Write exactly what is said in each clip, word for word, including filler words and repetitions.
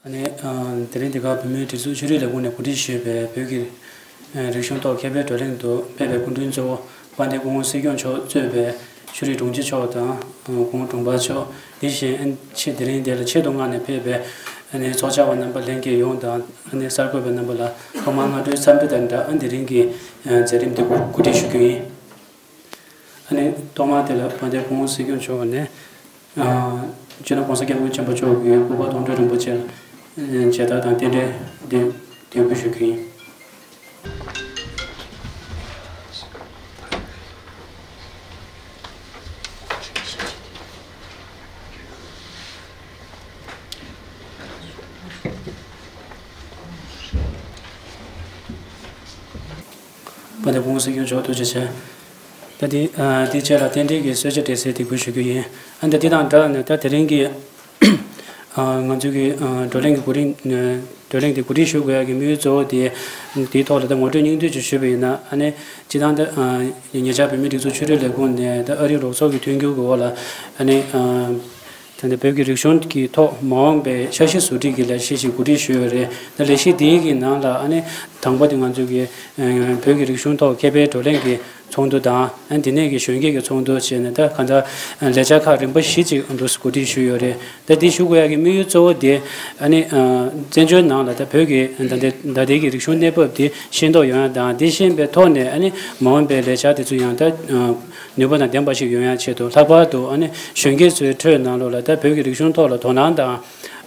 ཨ་ནི། ཨ། དེ་རིང་འདི་ག་བོད་མིའི་སྒྲིག་འཛུགས་ཆོས་རིག་ལས་ཁུངས་ནས་གོ་སྒྲིག་ཞུས་པའི་བོད་ཀྱི་རིག་གཞུང་ཐོག་མཁས་པའི་བགྲོ་གླེང་དུ་ཕེབས་པའི་སྐུ་མགྲོན་གཙོ་བོ་དཔལ་ལྡན་སྐུ་ངོ་སྲིད་སྐྱོང་མཆོག་གཙོས་པའི་ཆོས་རིག་དྲུང་ཆེ་མཆོག་དང་། སྐུ་ངོ་དྲུང་འཕར་མཆོག་དེ་བཞིན། ཨ། ཆེད། དེ་རིང་འདིར་ཆེད་དུ་མངགས་ནས་ཕེབས་པའི། ཨ་ནི། ཚོགས་བཅར་བ་རྣམ་པ་ལྷན་རྒྱས་ཡོངས་དང་། ཨ་ནི། གསར་འགོད་པ་རྣམ་པ་ལ་ཐོག་མར་སྔ་དྲོའི་འཚམས་འདྲི་དང་སྦྲགས། ཨ། དེ་རིང་གི། ཨ། མཛད་རིམ་འདི་གོ་སྒྲིག་ཞུ་རྒྱུ་ཡིན། ཨ་ནི། ཐོག་མར་དེ་ལ་དཔལ་ལྡན་སྐུ་ངོ་སྲིད་སྐྱོང་མཆོག་ནས། ཨ། སྤྱི་ནོར་༸གོང་ས་༸སྐྱབས་མགོན་ཆེན་པོ་མཆོག་གི་སྐུ་པར་མཐོང་གྲོལ་རིན་པོ་ཆེ་ལ་མཇལ་དར་དང་རྟེན་འབྲེལ་འདེགས་འབུལ་ཞུ་རྒྱུ་ཡིན། དཔལ་ལྡན་སྐུ་ངོ་སྲིད་སྐྱོང་མཆོག་ཐུགས་རྗེ་ཆེ། ད་དེ། ཨ། དེ་རྗེས་ལ་རྟེན་འབྲེལ་གྱི་གསོལ་ཇ་སྤྲད་སའི་འདེགས་འབུལ་ཞུ་རྒྱུ་ཡིན། ཨ། ད་དེ་དང་སྦྲགས་ནས་ད་དེ་རིང་གི། ཨ། ང་ཚོའི་གི། ཨ། བགྲོ་གླེང་གི་གོ་རིམ། ཨ། བགྲོ་གླེང་དེ་གོ་སྒྲིག་ཞུ་དགོས་ཡག་གི་དམིགས་ཡུལ་གཙོ་བོ་དེ། དེའི་ཐོག་ལ་ད་ངོ་སྤྲོད་སྙིང་བསྡུས་ཅིག་ཞུས་པ་ཡིན་ན། ཨ་ནི། སྤྱིར་བཏང་ད། ཨ། ཉེ་ཆར་བོད་མིའི་སྒྲིག་འཛུགས་ཆོས་རིག་ལས་ཁུངས་ནས་ད་ཨ་རིའི་རོགས་ཚོགས་ཀྱི་མཐུན་འགྱུར་གྱི་འོག་ལ། ཨ་ནི། ཨ། ད་ལྟ་བོད་ཀྱི་རིག་གཞུང་གི་ཐོག་མ་འོངས་པའི་འཆར་གཞི་བཟོ་སྒྲིག་གི་ལས་གཞི་ཞིག་གོ་སྒྲིག་ཞུས་ཡོད་རེད། ད་ལས་གཞི་དེའི་གི་ནང་ལ། ཨ་ནི། དང་པོ་དེ་ང་ཚོའི་གི། ཨ། བོད་ཀྱི་རིག་གཞུང་ཐོག་མཁས་པའི་བགྲོ་གླེང་གི་ཚོགས་འདུ་དང་། ཨ། དེ་ནས་གི་གཞོན་སྐྱེས་ཀྱི་ཚོགས་འདུ་བྱས་ནས། ད་གང་ལྟར་ལས་འཆར་ཁག་རིམ་པ་བཞི་ཅིག་འདུག་སེ་གོ་སྒྲིག་ཞུས་ཡོད་རེད། ད་འདི་ཞུ་དགོས་ཡག་གི་དམིགས་ཡུལ་གཙོ་བོ་དེ། ཨ་ནི། ཨ། བཙན་བྱོལ་ནང་ལ་ད་བོད་ཀྱི་ད་ལྟའི་ད་ལྟའི་གི་རིག་གཞུང་གནས་བབ་དེ་ཤེས་རྟོགས་ཡོང་ཡག་དང་། དེ་ཤེས་པའི་ཐོག་ནས། ཨ་ནི། མ་འོངས་པའི་ལས་འཆར་དེ་ཚོ་ཡང་ད། ཨ། ནུས་པ་དང་ལྡན་པ་ཞིག་ཡོང་ཡག་ཆེད་དུ། ལྷག་པར་དུ། ཨ་ནི། གཞོན་སྐྱེས་ཚོའི་ཁྲོད་ནང་ལོགས་ལ་ད་བོད་ཀྱི་རིག་གཞུང་ཐོག་ལ་དོ་སྣང་དང་།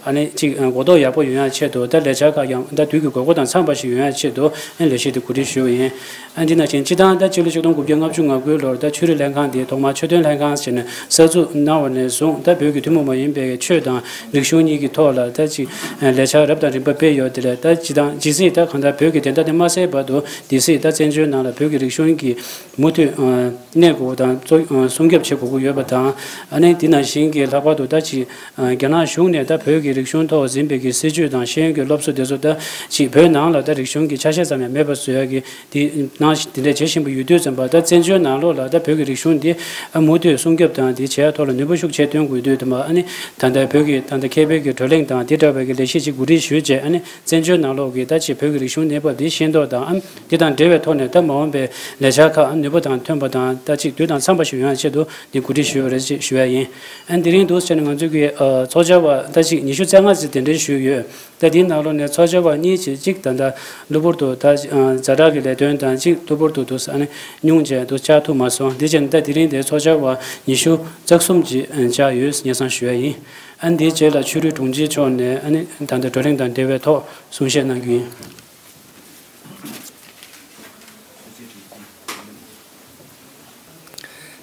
ཨ་ནི། ཅིག། ཨ། གོ་རྟོགས་ཡག་པོ་ཡོང་ཡག་ཆེད་དུ། ད་ལས་འཆར་ཁག་ཡང་ད་དུས་ཀྱི་དགོས་མཁོ་དང་འཚམས་པ་ཞིག་ཡོང་ཡག་ཆེད་དུ། ཨ་ནི། ལས་གཞི་དེ་གོ་སྒྲིག་ཞུས་པ་ཡིན། ཨ། འདི་ནང་བཞིན་སྤྱིར་བཏང་ད་སྤྱི་ལོ་ཆིག་སྟོང་དགུ་བརྒྱ་ལྔ་བཅུ་ང་དགུ་ལོར་ད་ཆོས་རིག་ལྷན་ཁང་དེ་ཐོག་མར་ཆོས་དོན་ལྷན་ཁང་ཟེར་ནས་གསར་འཛུགས་གནང་བ་ནས་བཟུང་། ད་བོད་ཀྱི་ཐུན་མོང་མ་ཡིན་པའི་ཆོས་དང་རིག་གཞུང་གཉིས་ཀྱི་ཐོག་ལ་ད་ཅིག། ཨ། ལས་འཆར་རབ་དང་རིམ་པ་སྤེལ་ཡོད། དེ་ལས་ད་ཇི་དང་ཇི་སྲིད་ད་གང་ལྟར་བོད་ཀྱི་བདེན་མཐའ་དེ་མ་གསལ་བར་དུ། དེ་སྲིད་ད་བཙན་བྱོལ་ནང་ལ་བོད་ཀྱི་རིག་གཞུང་གི་མུ་མཐུད། ཨ། གནས་དགོས་པ་དང་། གཙོ། ཨ། སྲུང་སྐྱོབ་བྱེད་དགོས་ཀྱི་ཡོད་པ་དང་། ཨ་ནི། དེ་ནང་བཞིན་གྱི་ལྷག་པར་དུ་ད་ཅིག། ཨ། རྒྱ་ནག་གཞུང་ནས་ད་བོད་ཀྱི་རིག་གཞུང་ཐོག་འཛིན་པའི་གི་སྲིད་བྱུས་དང་ཤེས་ཡོན་གྱི་སློབ་གསོ་དེ་ཚོ་ད་ཅིག་བོད་ནང་ལ་ད་རིག་གཞུང་གི་ཆ་ཤས་ཙམ་ཡང་མེད་པ་བཟོ་ཡག་གི། དེ་ནང་དེ་འདྲ་བྱེད་བཞིན་པ་ཡོད་དུས་ཙམ་པ། ད་བཙན་བྱོལ་ནང་ལོགས་ལ་ད་བོད་ཀྱི་རིག་གཞུང་འདི། ཨ། མུ་མཐུད་སྲུང་སྐྱོབ་དང་དེ་བྱེད་ཡག་ཐོག་ལ་ནུས་པ་ཤུགས་ཆེ་བཏོན་དགོས་དུས་ཙམ་པ། ཨ་ནི། ད་ལྟ་བོད་ཀྱི་ད་ལྟ་མཁས་པའི་གི་བགྲོ་གླེང་དང་དེ་འདྲ་བའི་གི་ལས་གཞི་ཅིག་གོ་སྒྲིག་ཞུས་བྱས། ཨ་ནི། བཙན་བྱོལ་ནང་ལོགས་ཀྱི་ད་ཅིག་བོད་ཀྱི་རིག་གཞུང་གནས་བབ་འདི་ཤེས་རྟོགས་དང་། ཨ། དེ་དང་འབྲེལ་བའི་ཐོག་ནས་ད་མ་འོངས་པའི་ལས་འཆར་ཁག་ནུས་པ་དང་མཐུན་པ་དང་། ད་ཅིག་དུས་དང་འཚམས་པ་ཞིག་ཡོང་ཡག་ཆེད་དུ་འདི་གོ་སྒྲིག་ཞུས་པ་རེད་ཅེས་ཞུ་ཡག་ཡིན། ཨ། དེ་རིང་འདུག་སེ་བྱས་ནས་ང་ཚོའི་གི། ཨ། ཚོགས་བཅར་བ་ད་ཅིག་ཉི་ཤུ་རྩ་ལྔ་ཙམ་གདན་འདྲེན་ཞུས་ཡོད། ད་དེའི་ནང་ལོགས་ནས་ཚོགས་བཅར་བ་གཉིས་ཅིག་ཅིག་ད་ལྟ་གློ་བུར་དུ་ད། ཨ། ཛ་དྲག་གི་ལས་དོན་དང་ཅིག་གློ་བུར་དུ་འདུག་སེ། ཨ་ནི། ཉུང་ཅིག་འདུག་སེ་བཅར་ཐུབ་མ་སོང་། དེ་བྱས་ནས་ད་དེ་རིང་དེ་ཚོགས་བཅར་བ་ཉི་ཤུ་རྩ་གསུམ་ཅིག་བཅར་ཡོད་སྙན་སེང་ཞུ་ཡག་ཡིན། ཨ། དེའི་རྗེས་ལ་ཆོས་རིག་དྲུང་ཆེ་མཆོག་ནས། ཨ་ནི། ད་ལྟ་བགྲོ་གླེང་དང་འབྲེལ་བའི་ཐོག་གསུང་བཤད་གནང་རྒྱུ་ཡིན།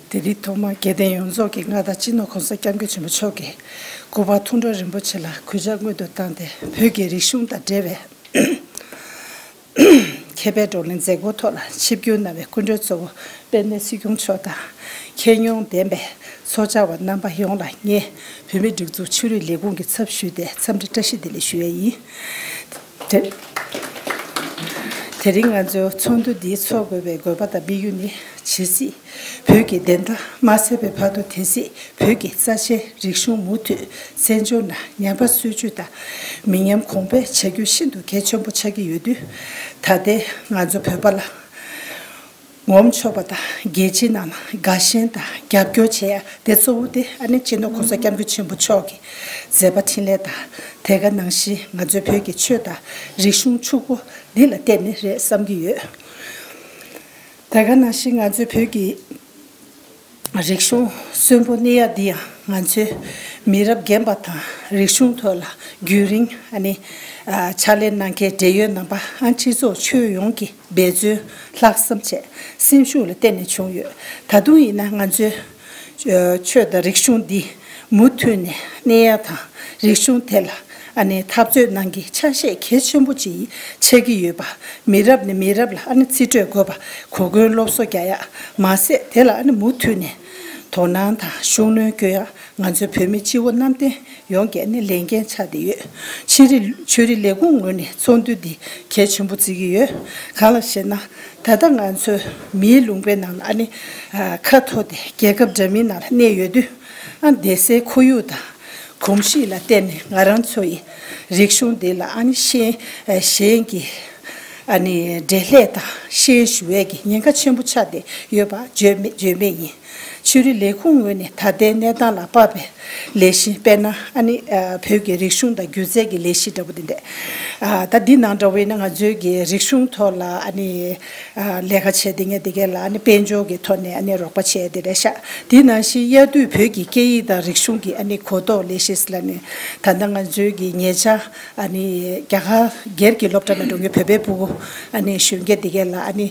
དེ་རིང་ཐོག་མར་དགེ་ལྡན་ཡོངས་རྫོགས་ཀྱི་མངའ་བདག་སྤྱི་ནོར་༸གོང་ས་༸སྐྱབས་མགོན་ཆེན་པོ་མཆོག་གི་སྐུ་པར་མཐོང་གྲོལ་རིན་པོ་ཆེ་ལ་གུས་ཕྱག་སྔོན་དུ་བཏང་སྟེ། བོད་ཀྱི་རིག་གཞུང་དང་འབྲེལ་བའི་མཁས་པའི་བགྲོ་གླེང་མཛད་སྒོའི་ཐོག་ལ་ཆིབས་བསྒྱུར་གནང་བའི་སྐུ་མགྲོན་གཙོ་བོ་དཔལ་ལྡན་སྲིད་སྐྱོང་མཆོག་དང་། མཁྱེན་མྱོང་ལྡན་པའི་ཚོགས་བཅར་བ་རྣམ་པ་ཡོངས་ལ་ངས་བོད་མིའི་སྒྲིག་འཛུགས་ཆོས་རིག་ལས་ཁུངས་ཀྱི་ཚབ་ཞུས་ཏེ་འཚམས་འདྲི་བཀྲ་ཤིས་བདེ་ལེགས་ཞུ་ཡག་ཡིན། དེ། དེ་རིང་ང་ཚོའི་ཚོགས་འདུ་འདི་ཚོགས་དགོས་པའི་དགོས་པ་དང་དམིགས་ཡུལ་ནི། ཇི་སྲིད་བོད་ཀྱི་བདེན་མཐའ་མ་གསལ་བའི་བར་དུ། དེ་སྲིད་བོད་ཀྱི་རྩ་ཆེའི་རིག་གཞུང་མུ་མཐུད་བཙན་བྱོལ་ནང་ཉམས་པ་སོར་ཆུད་དང་མི་ཉམས་གོང་འཕེལ་བྱ་རྒྱུ་ཤིན་ཏུ་གལ་ཆེན་པོ་ཆགས་ཀྱི་ཡོད་དུས། ད་ལྟའི་ང་ཚོ་བོད་པ་ལ་ངོམ་ཆོག་པ་དང་། རྒྱལ་སྤྱིའི་ནང་ལ་དགའ་ཞེན་དང་རྒྱབ་སྐྱོར་བྱེད་ཡག་དེ་གཙོ་བོ་དེ། ཨ་ནི། སྤྱི་ནོར་༸གོང་ས་༸སྐྱབས་མགོན་ཆེན་པོ་མཆོག་གི་མཛད་པ་འཕྲིན་ལས་དང་། དེ་ག་ནང་བཞིན་ང་ཚོའི་བོད་ཀྱི་ཆོས་དང་རིག་གཞུང་ཕྱུག་པོ་འདི་ལ་བརྟེན་ནས་རེད་བསམ་གྱི་ཡོད། དེ་ག་ནང་བཞིན་ང་ཚོའི་བོད་ཀྱི་རིག་གཞུང་གསོན་པོ་གནས་ཡག་འདི་ཡང་ང་ཚོའི་མི་རབས་རྒན་པ་དང་། རིག་གཞུང་ཐོག་ལ་རྒྱུན་རིང་། ཨ་ནི། ཨ། ཕྱག་ལས་གནང་མཁན་འབྲེལ་ཡོད་རྣམ་པ། ཨ། སྤྱི་ཚོགས་ཁྱོན་ཡོངས་ཀྱི་འབད་བརྩོན་ལྷག་བསམ་བཅས་སེམས་ཤུགས་ལ་བརྟེན་ནས་བྱུང་ཡོད། ད་དུང་ཡིན་ན་ང་ཚོའི་ཆོས་དང་རིག་གཞུང་འདི་མུ་མཐུད་ནས་གནས་ཡག་དང་། རིག་གཞུང་དེ་ལ། ཨ་ནི། འཐབ་རྩོད་གནང་གི་ཆ་ཤས་གལ་ཆེན་པོ་ཅིག་ཆགས་ཀྱི་ཡོད་པ། མི་རབས་ནས་མི་རབས་ལ། ཨ་ནི། རྩིས་སྤྲོད་དགོས་པ། གོ་སྐོན་སློབ་གསོ་རྒྱག་ཡག་མ་ཟད། དེ་ལ། ཨ་ནི། མུ་མཐུད་ནས་དོ་སྣང་དང་ཤུགས་སྣོན་བསྐྱོན་ཡག་ང་ཚོའི་བོད་མི་སྤྱི་བོ་གནམ་བསྟན་ཡོངས་ཀྱི་ནི་ལས་འགན་ཆགས་བསྡད་ཡོད། ཆོས་རིག་ཆོས་རིག་ལས་ཁུངས་ངོས་ནས་ཚོགས་འདུ་འདི་གལ་ཆེན་པོ་བརྩི་གི་ཡོད། གང་ལགས་ཤེ་ན། ད་ལྟ་ང་ཚོའི་མིའི་ལུང་པའི་ནང་ལ། ཨ་ནི། ཨ། ཁ་འཐོར་ཏེ་རྒྱལ་ཁབ་འདྲ་མིན་ནང་ལ་གནས་ཡོད་དུས། ཨ། བསྡད་སའི་ཁོར་ཡུག་དང་ གོམས་གཤིས་ལ་བརྟེན་ནས་ང་རང་ཚོ་ཡི་རིག་གཞུང་འདི་ལ་ཨ་ནི་ཤན་ཨ་གཞན་གྱི་ཨ་ནི་འབྲེལ་ལྷད་དང་ཤན་ཞུ་བའི་གི་ཉེན་ཁ་ཆེན་པོ་ཆགས་ཏེ་ཡོད་པ་བརྗོད་མེད་བརྗོད་མེད་ཡིན། ཆོས་རིག་ལས་ཁུངས་ངོས་ནས་ད་ལྟའི་གནས་སྟངས་ལ་དཔག་པའི་ལས་གཞི། དཔེར་ན་ཨ་ནི་ཨ་བོད་ཀྱི་རིག་གཞུང་དང་སྒྱུ་རྩལ་གྱི་ལས་གཞི་འདྲ་པོ་དེ་འདྲ། ཨ་ད་འདི་ནང་འདྲ་པོ་ཡིན་ན་ང་ཚོའི་གི་རིག་གཞུང་ཐོག་ལ་ཨ་ནི་ཨ་ལས་ཀ་བྱས་དེ་ངས་དེ་གས་ལ་ཨ་ནི་དཔལ་འབྱོར་གྱི་ཐོག་ནས་ཨ་ནི་རོགས་པ་བྱས་དེ་རེད་ཤག་དེ་ནང་བཞིན་དབྱར་དུས་བོད་ཀྱི་སྐད་ཡིག་དང་རིག་གཞུང་གི་ཨ་ནི་གོ་རྟོགས་ལས་གཞི་ལ་ནི་ད་ལྟ་ང་ཚོའི་གི་ཉེ་ཆར་ཨ་ནི་རྒྱ་གར་སྒེར་གྱི་སློབ་གྲྭ་ནང་འགྲོ་མཁན་བོད་པའི་ཕྲུ་གུ་ཨ་ནི་གཞོན་སྐྱེས་དེ་གས་ལ་ཨ་ནི་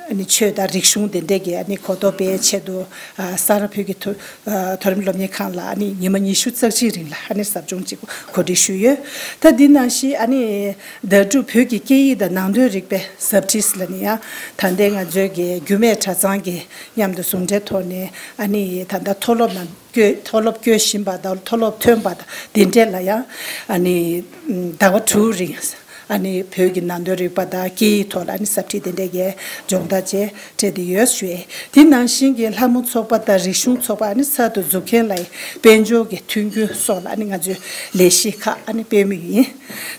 ཨ་ནི་ཆོས་དང་རིག་གཞུང་དེ་འདྲས་ཀྱི་ཨ་ནི་གོ་རྟོགས་སྤེལ་ཆེད་དུ་ཨ་ས་རཱ་བོད་ཀྱི་མཐོ་ཨ་མཐོ་རིམ་སློབ་གཉེར་ཁང་ལ་ཨ་ནི་ཉི་མ་ཉི་ཤུ་རྩ་གཅིག་རིང་ལ་ཨ་ནི་ཟབ་སྦྱོང་ཅིག་གོ་སྒྲིག་ཞུས་ཡོད། ད་འདི་ནང་བཞིན་ཨ་ནི་ཟླ་དྲུག་བོད་ཀྱི་སྐད་ཡིག་དང་ནང་དོན་རིག་པའི་ཟབ་ཁྲིད་ལ་ནི་ཡང་ད་ལྟའི་ང་ཚོའི་གི་རྒྱུད་སྨད་གྲྭ་ཚང་གི་མཉམ་དུ་ཟུང་འབྲེལ་ཐོག་ནས་ཨ་ནི་ད་ལྟ་མཐོ་སློབ་ནང་བསྐྱོད་མཐོ་སློབ་བསྐྱོད་བཞིན་པ་དང་མཐོ་སློབ་ཐོན་པ་དང་དེ་འདྲས་ལ་ཡང་ཨ་ནི་ཟླ་བ་དྲུག་རིང་ཨ་ནི་བོད་ཀྱི་ནང་དོན་རིག་པ་དང་སྐད་ཡིག་ཐོག་ལ་ཨ་ནི་ཟབ་ཁྲིད་དེ་འདྲས་ཀྱི་སྦྱོང་བརྡར་བཅས་སྤྲད་དེ་ཡོད་ཞུ་ཡས། དེ་ནང་བཞིན་གྱི་ལྷ་མོ་ཚོགས་པ་དང་རིག་གཞུང་ཚོགས་པ་ཨ་ནི་གསར་དུ་འཛུགས་མཁན་ལ་ཡི་དཔལ་འབྱོར་གྱི་མཐུན་འགྱུར་སོགས་ལ་ཨ་ནི་ང་ཚོས་ལས་གཞི་ཁག་ཨ་ནི་སྤེལ་མུས་ཡིན།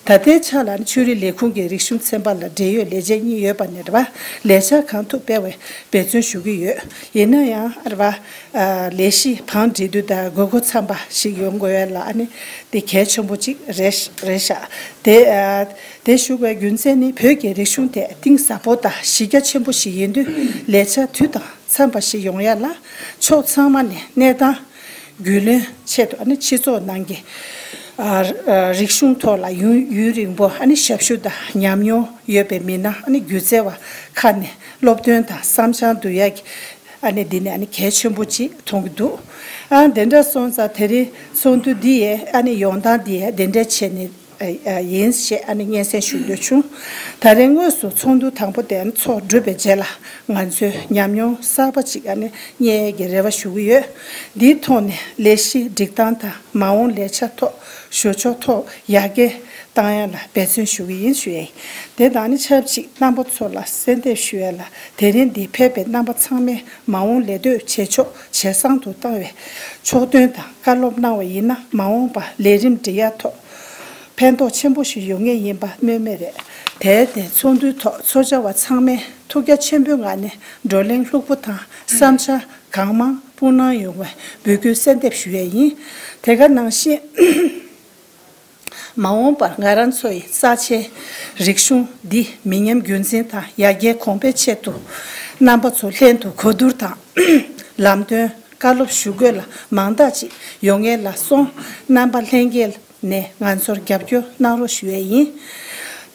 ད་ལྟའི་ཆ་ལ་ཨ་ནི་ཆོས་རིག་ལས་ཁུངས་ཀྱི་རིག་གཞུང་ཚན་པ་ལ་འབྲེལ་ཡོད་ལས་བྱེད་གཉིས་ཡོད་པ་ནས་རེད་པ། ལས་འཆར་གང་ཐུབ་སྤེལ་བའི་འབད་བརྩོན་ཞུ་གི་ཡོད། ཡིན་ན་ཡང་རེད་པ། ཨ་ལས་གཞི་བང་སྒྲིག་དུས་དང་དགོས་མཁོ་འཚམ་པ་ཞིག་ཡོང་དགོས་ཡ་ལ་ཨ་ནི་དེ་གལ་ཆེན་པོ་གཅིག་རེད་རེད་ཤག་དེ་ཨ་དེ་ཞུ་བའི་རྒྱུ་མཚན་ནི་བོད་ཀྱི་རིག་གཞུང་དེ་གཏིང་ཟབ་པོ་དང་གཞི་རྒྱ་ཆེན་པོ་ཞིག་ཡིན་དུས་ལས་འཆར་དུས་དང་འཚམ་པ་ཞིག་ཡོང་ཡ་ལ་ཕྱོགས་ཚང་མ་ནས་གནས་སྟངས་རྒྱུས་ལོན་ཆེད་དུ་ཨ་ནི་སྤྱི་ཚོགས་ནང་གི་ཨ་ཨ་རིག་གཞུང་ཐོག་ལ་ཡུན་ཡུན་རིང་པོ་ཨ་ནི་ཞབས་ཞུ་དང་ཉམས་མྱོང་ཡོད་པའི་མི་སྣ་ཨ་ནི་སྒྱུ་རྩལ་བ་ཁག་ནས་སློབ་སྟོན་དང་བསམ་འཆར་བསྡུ་ཡ་གི་ཨ་ནི་འདི་ནི་ཨ་ནི་གལ་ཆེན་པོ་ཅིག་མཐོང་གི་འདུག་ཨ་དེ་འདྲ་སོང་ཙང་དེ་རིང་ཚོགས་འདུ་འདི་ཡི་ཨ་ནི་ཡོང་སྟངས་འདི་ཡི་དེ་འདྲ་བྱས་ནས་ཨ་ཨ་ཡིན་ཞེས་ཨ་ནི་སྙན་སེང་ཞུ་འདོད་བྱུང་། ད་རེས་དངོས་སུ་ཚོགས་འདུ་དང་པོ་དེ་ཨ་ནི་ཚོགས་གྲུབ་པའི་རྗེས་ལ་ང་ཚོས་ཉམས་མྱོང་གསར་པ་ཅིག་ཨ་ནི་རྙེད་ཡས་ཀྱི་རེ་བ་ཞུ་གི་ཡོད། འདིའི་ཐོག་ནས་ལས་གཞི་སྒྲིག་སྟངས་དང་མ་འོངས་ལས་འཆར་ཐོག་ཞུ་ཕྱོགས་ཐོག་ཡར་རྒྱས་བཏང་ཡ་ལ་འབད་བརྩོན་ཞུ་གི་ཡིན་ཞུ་ཡ་ཡིན། དེ་དང་ནི་ཆབས་ཅིག་རྣམ་པ་ཚོ་ལ་གསལ་འདེབས་ཞུ་ཡ་ལ་དེ་རིང་འདིར་ཕེབས་པའི་རྣམ་པ་ཚང་མས་མ་འོངས་ལས་གཏོད་བྱེད་ཕྱོགས་ཇེ་བཟང་དུ་བཏང་བའི་ཕྱོགས་སྟོན་དང་བཀའ་སློབ་གནང་བ་ཡིན་ན་མ་འོངས་པར་ལས་རིམ་སྒྲིག་ཡ་ཐོག་ཕན་ཐོགས་ཆེན་པོ་ཞིག་ཡོང་ངེས་ཡིན་པ་སྨོས་མེད་རེད། དེར་བརྟེན་ཚོགས་འདུའི་ཐོག་ཚོགས་བཅར་བ་ཚང་མས་ཐུགས་རྒྱ་ཆེན་པོའི་ངང་ནས་བགྲོ་གླེང་ལྷུག་པོ་དང་བསམ་འཆར་གང་མང་སྤུངས་གནང་ཡོང་བའི་འབོད་སྐུལ་གསལ་འདེབས་ཞུ་ཡས་ཡིན། དེ་ག་ནང་བཞིན། མ་འོངས་པར་ང་རང་ཚོ་ཡི་རྩ་ཆེའི་རིག་གཞུང་འདི་མི་ཉམས་རྒྱུན་འཛིན་དང་ཡར་རྒྱས་གོང་འཕེལ་ཆེད་དུ་རྣམ་པ་ཚོ་ལྷན་དུ་གོ་བསྡུར་དང་ལམ་སྟོན་བཀའ་སློབ་ཞུ་དགོས་ལ་མང་དག་ཅིག་ཡོང་ངེས་ལ་སོང་རྣམ་པ་ལྷན་རྒྱས་ནས་ང་ཚོར་རྒྱབ་སྐྱོར་གནང་རོགས་ཞུ་ཡས་ཡིན།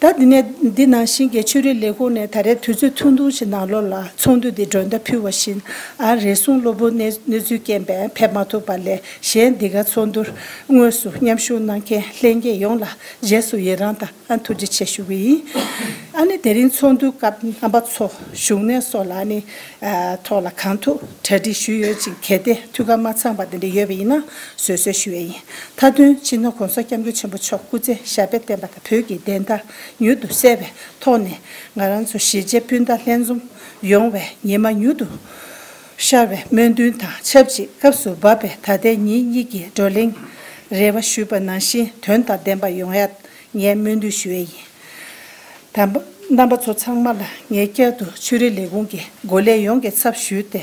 ད་འདི་ནས་འདི་ནང་བཞིན་གྱི་ཆོས་རིག་ལས་ཁུངས་ནས་ད་རེས་དུས་ཚོད་ཐུང་ཐུང་ཞིག་ནང་ལོགས་ལ་ཚོགས་འདུ་འདི་མགྲོན་བརྡ་ཕུལ་བ་བཞིན་ཨ་རེ་ཟུང་གློ་བུར་གནས་གནས་ཚུལ་རྐྱེན་པས་ཕེབས་མ་ཐུབ་པ་ལས་གཞན་འདི་ག་ཚོགས་འདུར་དངོས་སུ་མཉམ་ཞུགས་གནང་མཁན་ལྷན་རྒྱས་ཡོངས་ལ་རྗེས་སུ་ཡི་རང་དང་ཨ་ཐུགས་རྗེ་ཆེ་ཞུ་གི་ཡིན། ཨ་ནི་དེ་རིང་ཚོགས་འདུའི་སྐབས་རྣམ་པ་ཚོ་བཞུགས་གནས་སོགས་ལ་ཨ་ནི་ཨ་ཐོག་ལ་གང་ཐུབ་གྲ་སྒྲིག་ཞུས་ཡོད་ཅིང་གལ་ཏེ་འཐུས་ཀ་མ་ཚང་པ་དེ་འདྲ་ཡོད་པ་ཡིན་ན་བཟོད་གསོལ་ཞུ་ཡས་ཡིན། མཐའ་དོན་སྤྱི་ནོར་༸གོང་ས་༸སྐྱབས་མགོན་ཆེན་པོ་མཆོག་སྐུ་ཚེ་ཞབས་པད་བརྟན་པ་དང་བོད་ཀྱི་བདེན་མཐའ་མྱུར་དུ་གསལ་བའི་ཐོག་ནས་ང་རང་ཚོ་གཞིས་བྱེས་སྤུན་ཟླ་ལྷན་འཛོམས་ཡོང་བའི་ཉི་མ་མྱུར་དུ་ཤར་བའི་སྨོན་འདུན་དང་ཆབས་ཅིག་སྐབས་སུ་བབས་པའི་ད་ལྟའི་ཉིན་གཉིས་ཀྱི་བགྲོ་གླེང་རེ་བ་ཞུས་པ་ནང་བཞིན་དོན་དང་ལྡན་པ་ཡོང་ཡ་ངས་སྨོན་འདུན་ཞུ་ཡས་ཡིན། དམ་པ་རྣམ་པ་ཚོ་ཚང་མ་ལ་ངས་བསྐྱར་དུ་ཆོས་རིག་ལས་ཁུངས་ཀྱི་འགོ་ལས་ཡོངས་ཀྱི་ཚབ་ཞུས་ཏེ་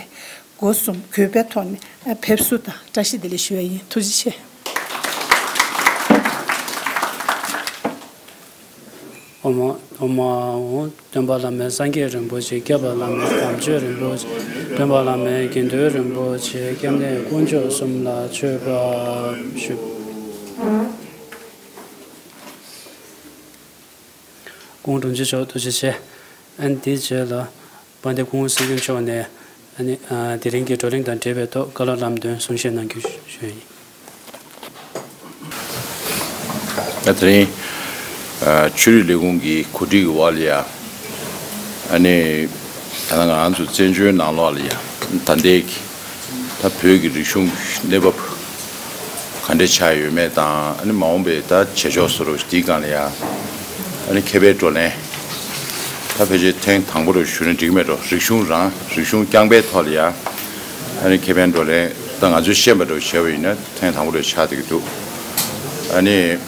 སྒོ་གསུམ་གུས་པའི་ཐོག་ནས་ཕེབས་བསུ་དང་བཀྲ་ཤིས་བདེ་ལེགས་ཞུ་ཡས་ཡིན། ཐུགས་རྗེ་ཆེ། ཨོ་མ་ཨོ་མ་འོ། སྟོན་པ་བླ་མེད་སངས་རྒྱས་རིན་པོ་ཆེ། སྐྱབས་པ་བླ་མེད་དམ་ཆོས་རིན་པོ་ཆེ། སྟོན་པ་བླ་མེད་དགེ་འདུན་རིན་པོ་ཆེ། སྐྱབས་གནས་དཀོན་མཆོག་གསུམ་ལ་མཆོད་པ་ཞུ། སྐུ་ངོ་དྲུང་ཆེ་མཆོག་ཐུགས་རྗེ་ཆེ། ཨ་ནི་དེའི་རྗེས་ལ་དཔལ་ལྡན་སྐུ་ངོ་སྲིད་སྐྱོང་མཆོག་ནས་ཨ་ནི་ཨ་དེ་རིང་གི་བགྲོ་གླེང་དང་འབྲེལ་བའི་ཐོག་བཀའ་སློབ་ལམ་སྟོན་གསུང་བཤད་གནང་རྒྱུ་ཞུ་ཡིན། ད་དེ་རིང་ཨ་ཆོས་རིག་ལས་ཁུངས་ཀྱི་གོ་སྒྲིག་གི་འོག་ལ་ཡ། ཨ་ནི་ད་ལྟ་ང་རང་ཚོ་བཙན་བྱོལ་ནང་ལོགས་ལ་ཡ་ད་ལྟའི་གི་ད་བོད་ཀྱི་རིག་གཞུང་གི་གནས་བབ་ག་འདྲ་ཆགས་ཡོད་མེད་དང་ཨ་ནི་མ་འོངས་པའི་ད་བྱེད་ཕྱོགས་བཟོ་འདྲ་འདིའི་སྒང་ལ་ཡ་ཨ་ནི་མཁས་པའི་བགྲོ་གླེང་ད་ཕལ་ཆེར་ཐེངས་དང་པོ་རུ་ཞུ་ན་འགྲིག་མེད་འགྲོ། རིག་གཞུང་རང་རིག་གཞུང་རྐྱང་པའི་ཐོག་ལ་ཡ་ཨ་ནི་མཁས་པའི་བགྲོ་གླེང་ ད་ང་ཚོས་ཤེས་པ་འདྲ་བོ་བྱས་པ་ཡིན་ན་ཐེངས་དང་པོ་རེད་ཆགས་བསྡད་ཀྱི་འདུག་ཨ་ནི།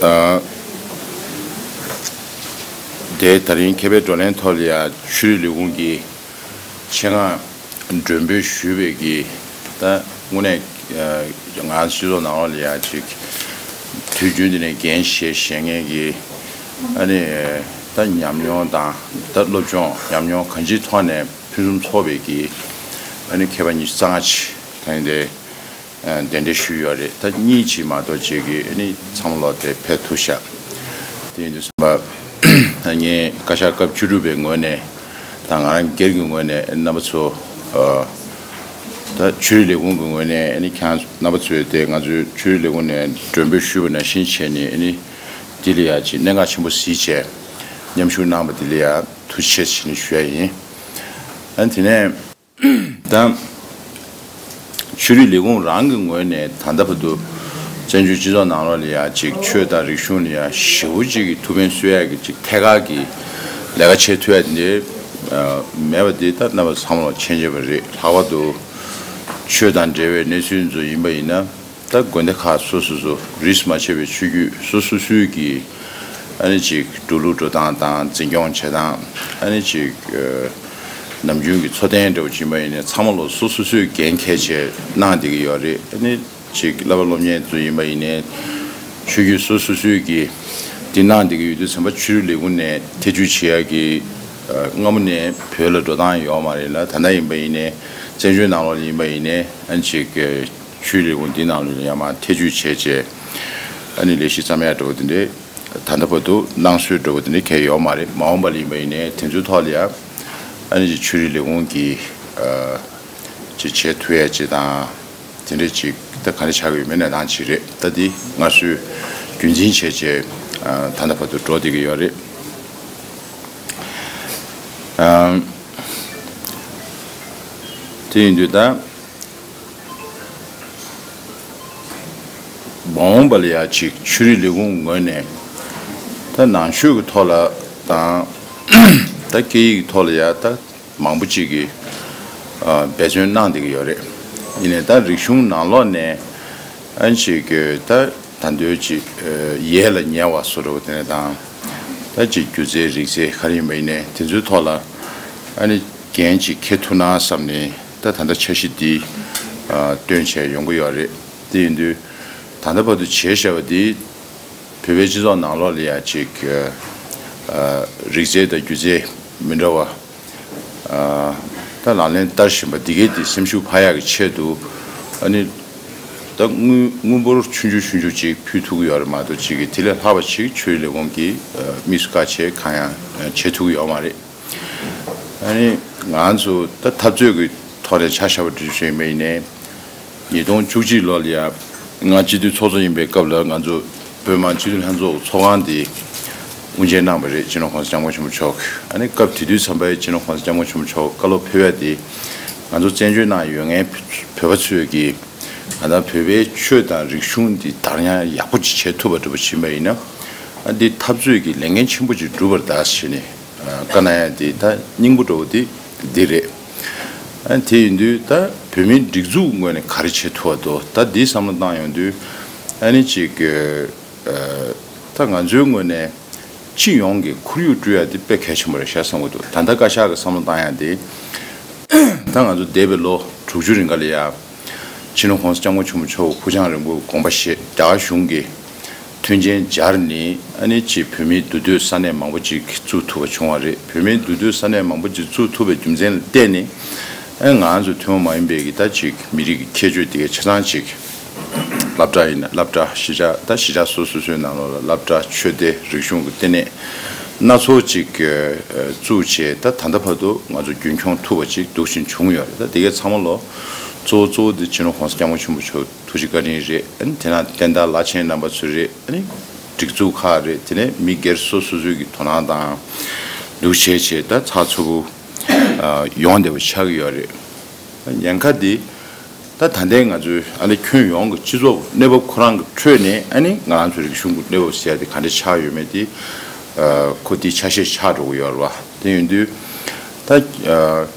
ཨ། དེ་ད་རིང་མཁས་པའི་བགྲོ་གླེང་ཐོག་ལ་ཡང་ཆོས་རིག་ལས་ཁུངས་ཀྱི་ཆེད་མངགས་མགྲོན་འབོད་ཞུས་པའི་གི་ད་དངོས་གནས་ང་སྤྱི་ཚོགས་ནང་ལོགས་ལ་ཡང་ཅིག་དུས་རྒྱུན་འདི་ནས་འགན་བཞེས་བཞེས་མཁན་གྱི་ཨ་ནི་ད་ཉམས་མྱོང་དང་ད་སློབ་སྦྱོང་ཉམས་མྱོང་གང་ཅིའི་ཐོག་ནས་ཕུན་སུམ་ཚོགས་པའི་གི་ཨ་ནི་མཁས་པ་ཉི་ཤུ་རྩ་ལྔ་ཅིག་ད་ཡིན་ཏེ། གདན་འདྲེན་ཞུས་ཡོད་རེད། ད་གཉིས་ཅིག་མ་གཏོགས་ཅིག་གིས་ཨ་ནི་ཚང་མ་ལོག་དེ་ཕེབས་ཐུབ་ཤག་དེ་ཡིན་དུས་ཙམ་པ་ངས་བཀའ་ཤག་སྐབས་བཅུ་དྲུག་པའི་ངོས་ནས་དང་ང་རང་སྒེར་གྱི་ངོས་ནས་རྣམ་པ་ཚོ་ད་ཆོས་རིག་ལས་ཁུངས་ཀྱི་ངོས་ནས་ཨ་ནི་ཁྱེད་རྣམ་པ་ཚོས་དེ་ང་ཚོའི་ཆོས་རིག་ལས་ཁུངས་ནས་མགྲོན་འབོད་ཞུས་པ་ནང་བཞིན་བྱས་ནས་ཨ་ནི་འདི་ལ་ཡ་ཅིག་གནད་འགག་ཆེན་པོ་གཟིགས་བྱས་མཉམ་ཞུགས་གནང་བ་འདི་ལ་ཡ་ཐུགས་རྗེ་ཆེ་ཞུ་ནས་ཞུ་ཡ་ཡིན། ཨ་ནི་དེ་ནས། ད། ཆོས་རིག་ལས་ཁུངས་རང་གི་ངོས་ནས་ད་ལྟ་བར་དུ་བཙན་བྱོལ་སྤྱི་ཚོགས་ནང་ལོགས་ལ་ཡ་ཅིག་ཆོས་དང་རིག་གཞུང་ལ་ཡ་ཞེ་པོ་ཅིག་གི་ཐུགས་ཕན་གསོས་ཡ་གི་ཅིག་ཐད་ཀར་གྱི་ལས་ཀ་བྱེད་ཐུབ་ཡ་དེ་འདྲའི་མེད་པ་དེ་ད་རྣམ་པ་ཚང་མ་ལ་མཁྱེན་མཁྱེན་པ་རེད། ལྷག་པར་དུ་ཆོས་དང་འབྲེལ་བའི་གནས་ཚུལ་ཚོ་ཡིན་པ་ཡིན་ན། ད་དགོན་སྡེ་ཁག་སོ་སོ་སོ་རིས་མ་ཆད་པའི་ཆོས་བརྒྱུད་སོ་སོ་སོའི་གི་ཨ་ནི་ཅིག་འགྲོ་ལུགས་འགྲོ་སྟངས་དང་འཛིན་སྐྱོང་བྱེད་སྟངས། ཨ་ནི་ཅིག་ཨ་ནམ་རྒྱུན་གྱི་འཚོ་རྟེན་འདྲ་བོ་ཅིག་ཡིན་པ་ཡིན་ནའི་ཚང་མ་ལོ་སོ་སོ་སོས་འགན་འཁྱེར་བྱས་གནང་བསྡད་ཀྱི་ཡོད་རེད། ཨ་ནི་ཅིག་བསླབ་པ་སློབ་གཉེར་ཚོ་ཡིན་པ་ཡིན་ནའི་ཆོས་བརྒྱུད་སོ་སོ་སོའི་གི་འདི་གནང་བསྡད་ཀྱི་ཡོད་དུས་ཙམ་པ་ཆོས་རིག་ལས་ཁུངས་ནས་ཐེ་བྱུས་བྱེད་ཡ་གི་ཨ་སྔ་མོ་ནས་བོད་ལ་འགྲོ་སྟངས་ཡོད་མ་རེད་ལ། ད་ལྟ་ཡིན་པ་ཡིན་ནའི་བཙན་བྱོལ་ནང་ལོགས་ལ་ཡིན་པ་ཡིན་ནའི་ཨ་ནི་ཅིག་ཆོས་ལས་ཁུངས་འདི་ནང་ལ་ཡང་མ་ཐེ་བྱུས་བྱས་བྱས་ཨ་ནི་ལས་གཞི་བརྩམ་ཡག་འགྲོ་བ་འདི་འདྲས་ད་ལྟ་བར་དུ་གནང་སྲོལ་འགྲོ་བ་འདི་འདྲས་གང་ཡང་ཡོད་མ་རེད། མ་འོངས་པ་ལ་ཡིན་པ་ཡིན་ནའི་དེ་ཚོའི་ཐོག་ལ་ཡང་ཨ་ནི་ཆོས་རིག་ལས་ཁུངས་ཀྱིས་ཨ་ཅིག་བྱེད་ཐུབ་ཡག་ཅིག་དང་དེ་འདྲས་ཅིག་ད་ག་འདྲས་ཆགས་ཀྱི་ཡོད་མེད་གནས་སྟངས་ཅིག་རེད། ད་འདི་སྔར་སྲོལ་རྒྱུན་འཛིན་བྱས་བྱས་ཨ་ད་ལྟ་བར་དུ་འགྲོ་བསྡད་ཀྱི་ཡོད་རེད། ཨ་དེ་ཡིན་དུས་ད། མ་འོངས་པ་ལ་ཡ་ཅིག་ཆོས་རིག་ལས་ཁུངས་ངོས་ནས་ད་ནང་ཆོས་ཀྱི་ཐོག་ལ་དང་ད་སྐད་ཡིག་གི་ཐོག་ལ་ཡ་ད་མང་པོ་ཅིག་གིས་ཨ་འབད་བརྩོན་གནང་བསྡད་ཀྱི་ཡོད་རེད། ཡིན་ནའི་ད་རིག་གཞུང་ནང་ལོགས་ནས་ཨ་ཅིག་གི་ད་ད་འདོད་ཅིག་ཡས་ལ་ཉེ་བ་བཟོ་འདྲ་བོ་དེ་འདྲ་དང་ད་ཅིག་སྒྱུ་རྩལ་རིག་རྩལ་ག་རེ་ཡིན་པ་ཡིན་ནའི་དེ་ཚོའི་ཐོག་ལ་ཨ་ནི་འགན་ཅིག་འཁྱེར་ཐུབ་ན་བསམ་ནས། ད་ད་ལྟ་འཆར་གཞི་འདི་ཨ་བཏོན་བྱས་ཡོང་གི་ཡོད་རེད། དེ་ཡིན་དུས་ད་ལྟ་བར་དུ་བྱས་བཞག་པ་འདི་བོད་པའི་སྤྱི་ཚོགས་ནང་ལོགས་ལ་ཡ་ཅིག་ཨ་རིག་རྩལ་དང་སྒྱུ་རྩལ་མི་འདྲ་བ་ཨ་ད་ལག་ལེན་བསྟར་བཞིན་པ་འདི་གའི་འདི་སེམས་ཤུགས་འཕར་ཡག་གི་ཆེད་དུ་ཨ་ནི་ད་དངུལ་དངུལ་འབོར་ཆུང་ཆུང་ཆུང་ཆུང་ཅིག་ཕུལ་ཐུབ་ཀྱི་ཡོད་རེད་མ་གཏོགས་ཅིག་གི་དེ་ལས་ལྷག་པ་ཅིག་ཆོས་རིག་ལས་ཁུངས་ཀྱིས་ཨ་དམིགས་སུ་བཀར་བྱས་གང་ཡང་བྱེད་ཐུབ་ཀྱི་ཡོད་མ་རེད། ཨ་ནི་ང་ཚོ་ད་འཐབ་རྩོད་ཀྱི་ཐོག་ནས་ཆ་བཞག་པ་འདྲ་ཞིག་མེད་ནས་ཉིས་སྟོང་བཅུ་གཅིག་ལོ་ལ་ཡ་ང་སྤྱི་འཐུས་ཚོགས་གཙོ་ཡིན་པའི་སྐབས་ལ་ང་ཚོ་བོད་མི་མང་སྤྱི་འཐུས་ལྷན་ཚོགས་ཚོགས་ཁང་དེ་དབུ་འབྱེད་གནང་བ་རེད། སྤྱི་ནོར་༸གོང་ས་༸སྐྱབས་མགོན་ཆེན་པོ་མཆོག་ཨ་ནི་སྐབས་དེ་དུས་ཙམ་པའི་སྤྱི་ནོར་༸གོང་ས་༸སྐྱབས་མགོན་ཆེན་པོ་མཆོག་བཀའ་སློབ་ཕེབས་ཡ་དེ་ང་ཚོ་བཙན་བྱོལ་ནང་ཡོད་མཁན་བོད་པ་ཚོས་ཀྱིས་ང་ཚོ་བོད་པའི་ཆོས་དང་རིག་གཞུང་འདི་དར་ཡང་ཡག་པོ་ཅིག་བྱེད་ཐུབ་པ་འདྲ་པོ་ཕྱིན་པ་ཡིན་ན་ཨ་འདི་འཐབ་རྩོད་ཀྱི་ལས་འགན་ཆེན་པོ་ཅིག་འགྲུབ་པར་གདའ་ཟེར་ནས། བཀའ་གནང་ཡ་དེ་ད་སྙིང་པོ་འགྲོ་བ་དེ་འདི་རེད། ཨ་དེ་ཡིན་དུས་ད་བོད་མིའི་སྒྲིག་འཛུགས་ངོས་ནས་ག་རེ་བྱེད་ཐུབ་བ་འདུག་ད་འདི་བསམ་བློ་བཏང་ཡོང་དུས་ཨ་ནི་ཅིག་ད་ང་ཚོའི་ངོས་ནས་སྤྱི་ཡོངས་ཀྱི་ཁོར་ཡུག་བསྐྲུན་ཡ་དེ་དཔེ་གལ་ཆེན་པོ་རེད་ཤག་བསམ་གྱི་འདུག་ད་ལྟ་བཀའ་ཤག་གི་བསམ་བློ་བཏང་ཡ་དེ་ད་ང་ཚོ་འདས་པའི་ལོ་དྲུག་ཅུ་རིང་ག་ལ་ཡ། སྤྱི་ནོར་༸གོང་ས་༸སྐྱབས་མགོན་ཆེན་པོ་མཆོག་ཕུགས་རྒྱང་རིང་པོའི་དགོངས་པ་བཞེས། རྒྱ་གར་གཞུང་གིས་མཐུན་རྐྱེན་སྦྱར་ནས་ཨ་ནི་ཅིག་བོད་མིའི་འདུས་སྡོད་ས་གནས་མང་པོ་ཅིག་བཙུགས་ཐུབ་པ་བྱུང་བ་རེད། བོད་མིའི་འདུས་སྡོད་ས་གནས་མང་པོ་ཅིག་བཙུགས་ཐུབ་པའི་རྒྱུ་མཚན་ལ་བརྟེན་ནས་ཨ་ང་ཚོ་ཐུན་མོང་མ་ཡིན་པའི་གི་ད་ཅིག་མི་རིགས་ཀྱི་ཁྱད་ཆོས་དེ་གའི་ཆ་ཚང་ཅིག་སློབ་གྲྭ་ཡིན་ན་སློབ་གྲྭ་གཞིས་ཆགས་ད་གཞིས་ཆགས་སོ་སོ་སོའི་ནང་ལོགས་ལ་སློབ་གྲྭ་ཆོས་སྡེ་རིག་གཞུང་གི་ལྟེ་གནས་སྣ་ཚོགས་ཅིག་བཙུགས་བྱས་ད་ད་ལྟ་བར་དུ་ང་ཚོ་རྒྱུན་འཁྱོངས་ཐུབ་པ་ཅིག་འདུག་བཞིན་བྱུང་ཡོད་རེད། ད་དེ་གའི་ཚང་མ་ལོ་གཙོ་བོ་གཙོ་བོ་དེ་སྤྱི་ནོར་༸གོང་ས་༸སྐྱབས་མགོན་ཆེན་པོ་མཆོག་ཐུགས་རྗེ་བཀའ་དྲིན་རེད། ཨ་ནི་དེ་ན་བསྟན་བདག་བླ་ཆེན་རྣམ་པ་ཚོ་རེད། ཨ་ནི་སྒྲིག་འཛུགས་ཁག་རེད། དེ་ནས་མི་སྒེར་སོ་སོ་སོའི་གི་དོ་སྣང་དང་འདུ་ཤེས་བྱས་ད་ཚགས་ཚུད་པོ་ཡོང་བསྡད་པ་ཆགས་ཀྱི་ཡོད་རེད། ཉེན་ཁ་འདི་ད་ད་ལྟའི་ང་ཚོའི་ཨ་ནི་ཁྱོན་ཡོངས་ཀྱི་སྤྱི་ཚོགས་གནས་བབ་ཁོ་རང་གི་ཁྲོད་ནས་ཨ་ནི་ང་རང་ཚོའི་རིག་གཞུང་གི་གནས་བབ་ཟེར་ཡ་དེ་ག་འདྲ་ཆགས་ཡོད་མེད་དེ་ཁོ་དེའི་ཆ་ཤས་ཆགས་འགྲོ་གི་ཡོད་རེད་བ། དེ་ཡིན་དུས་ད།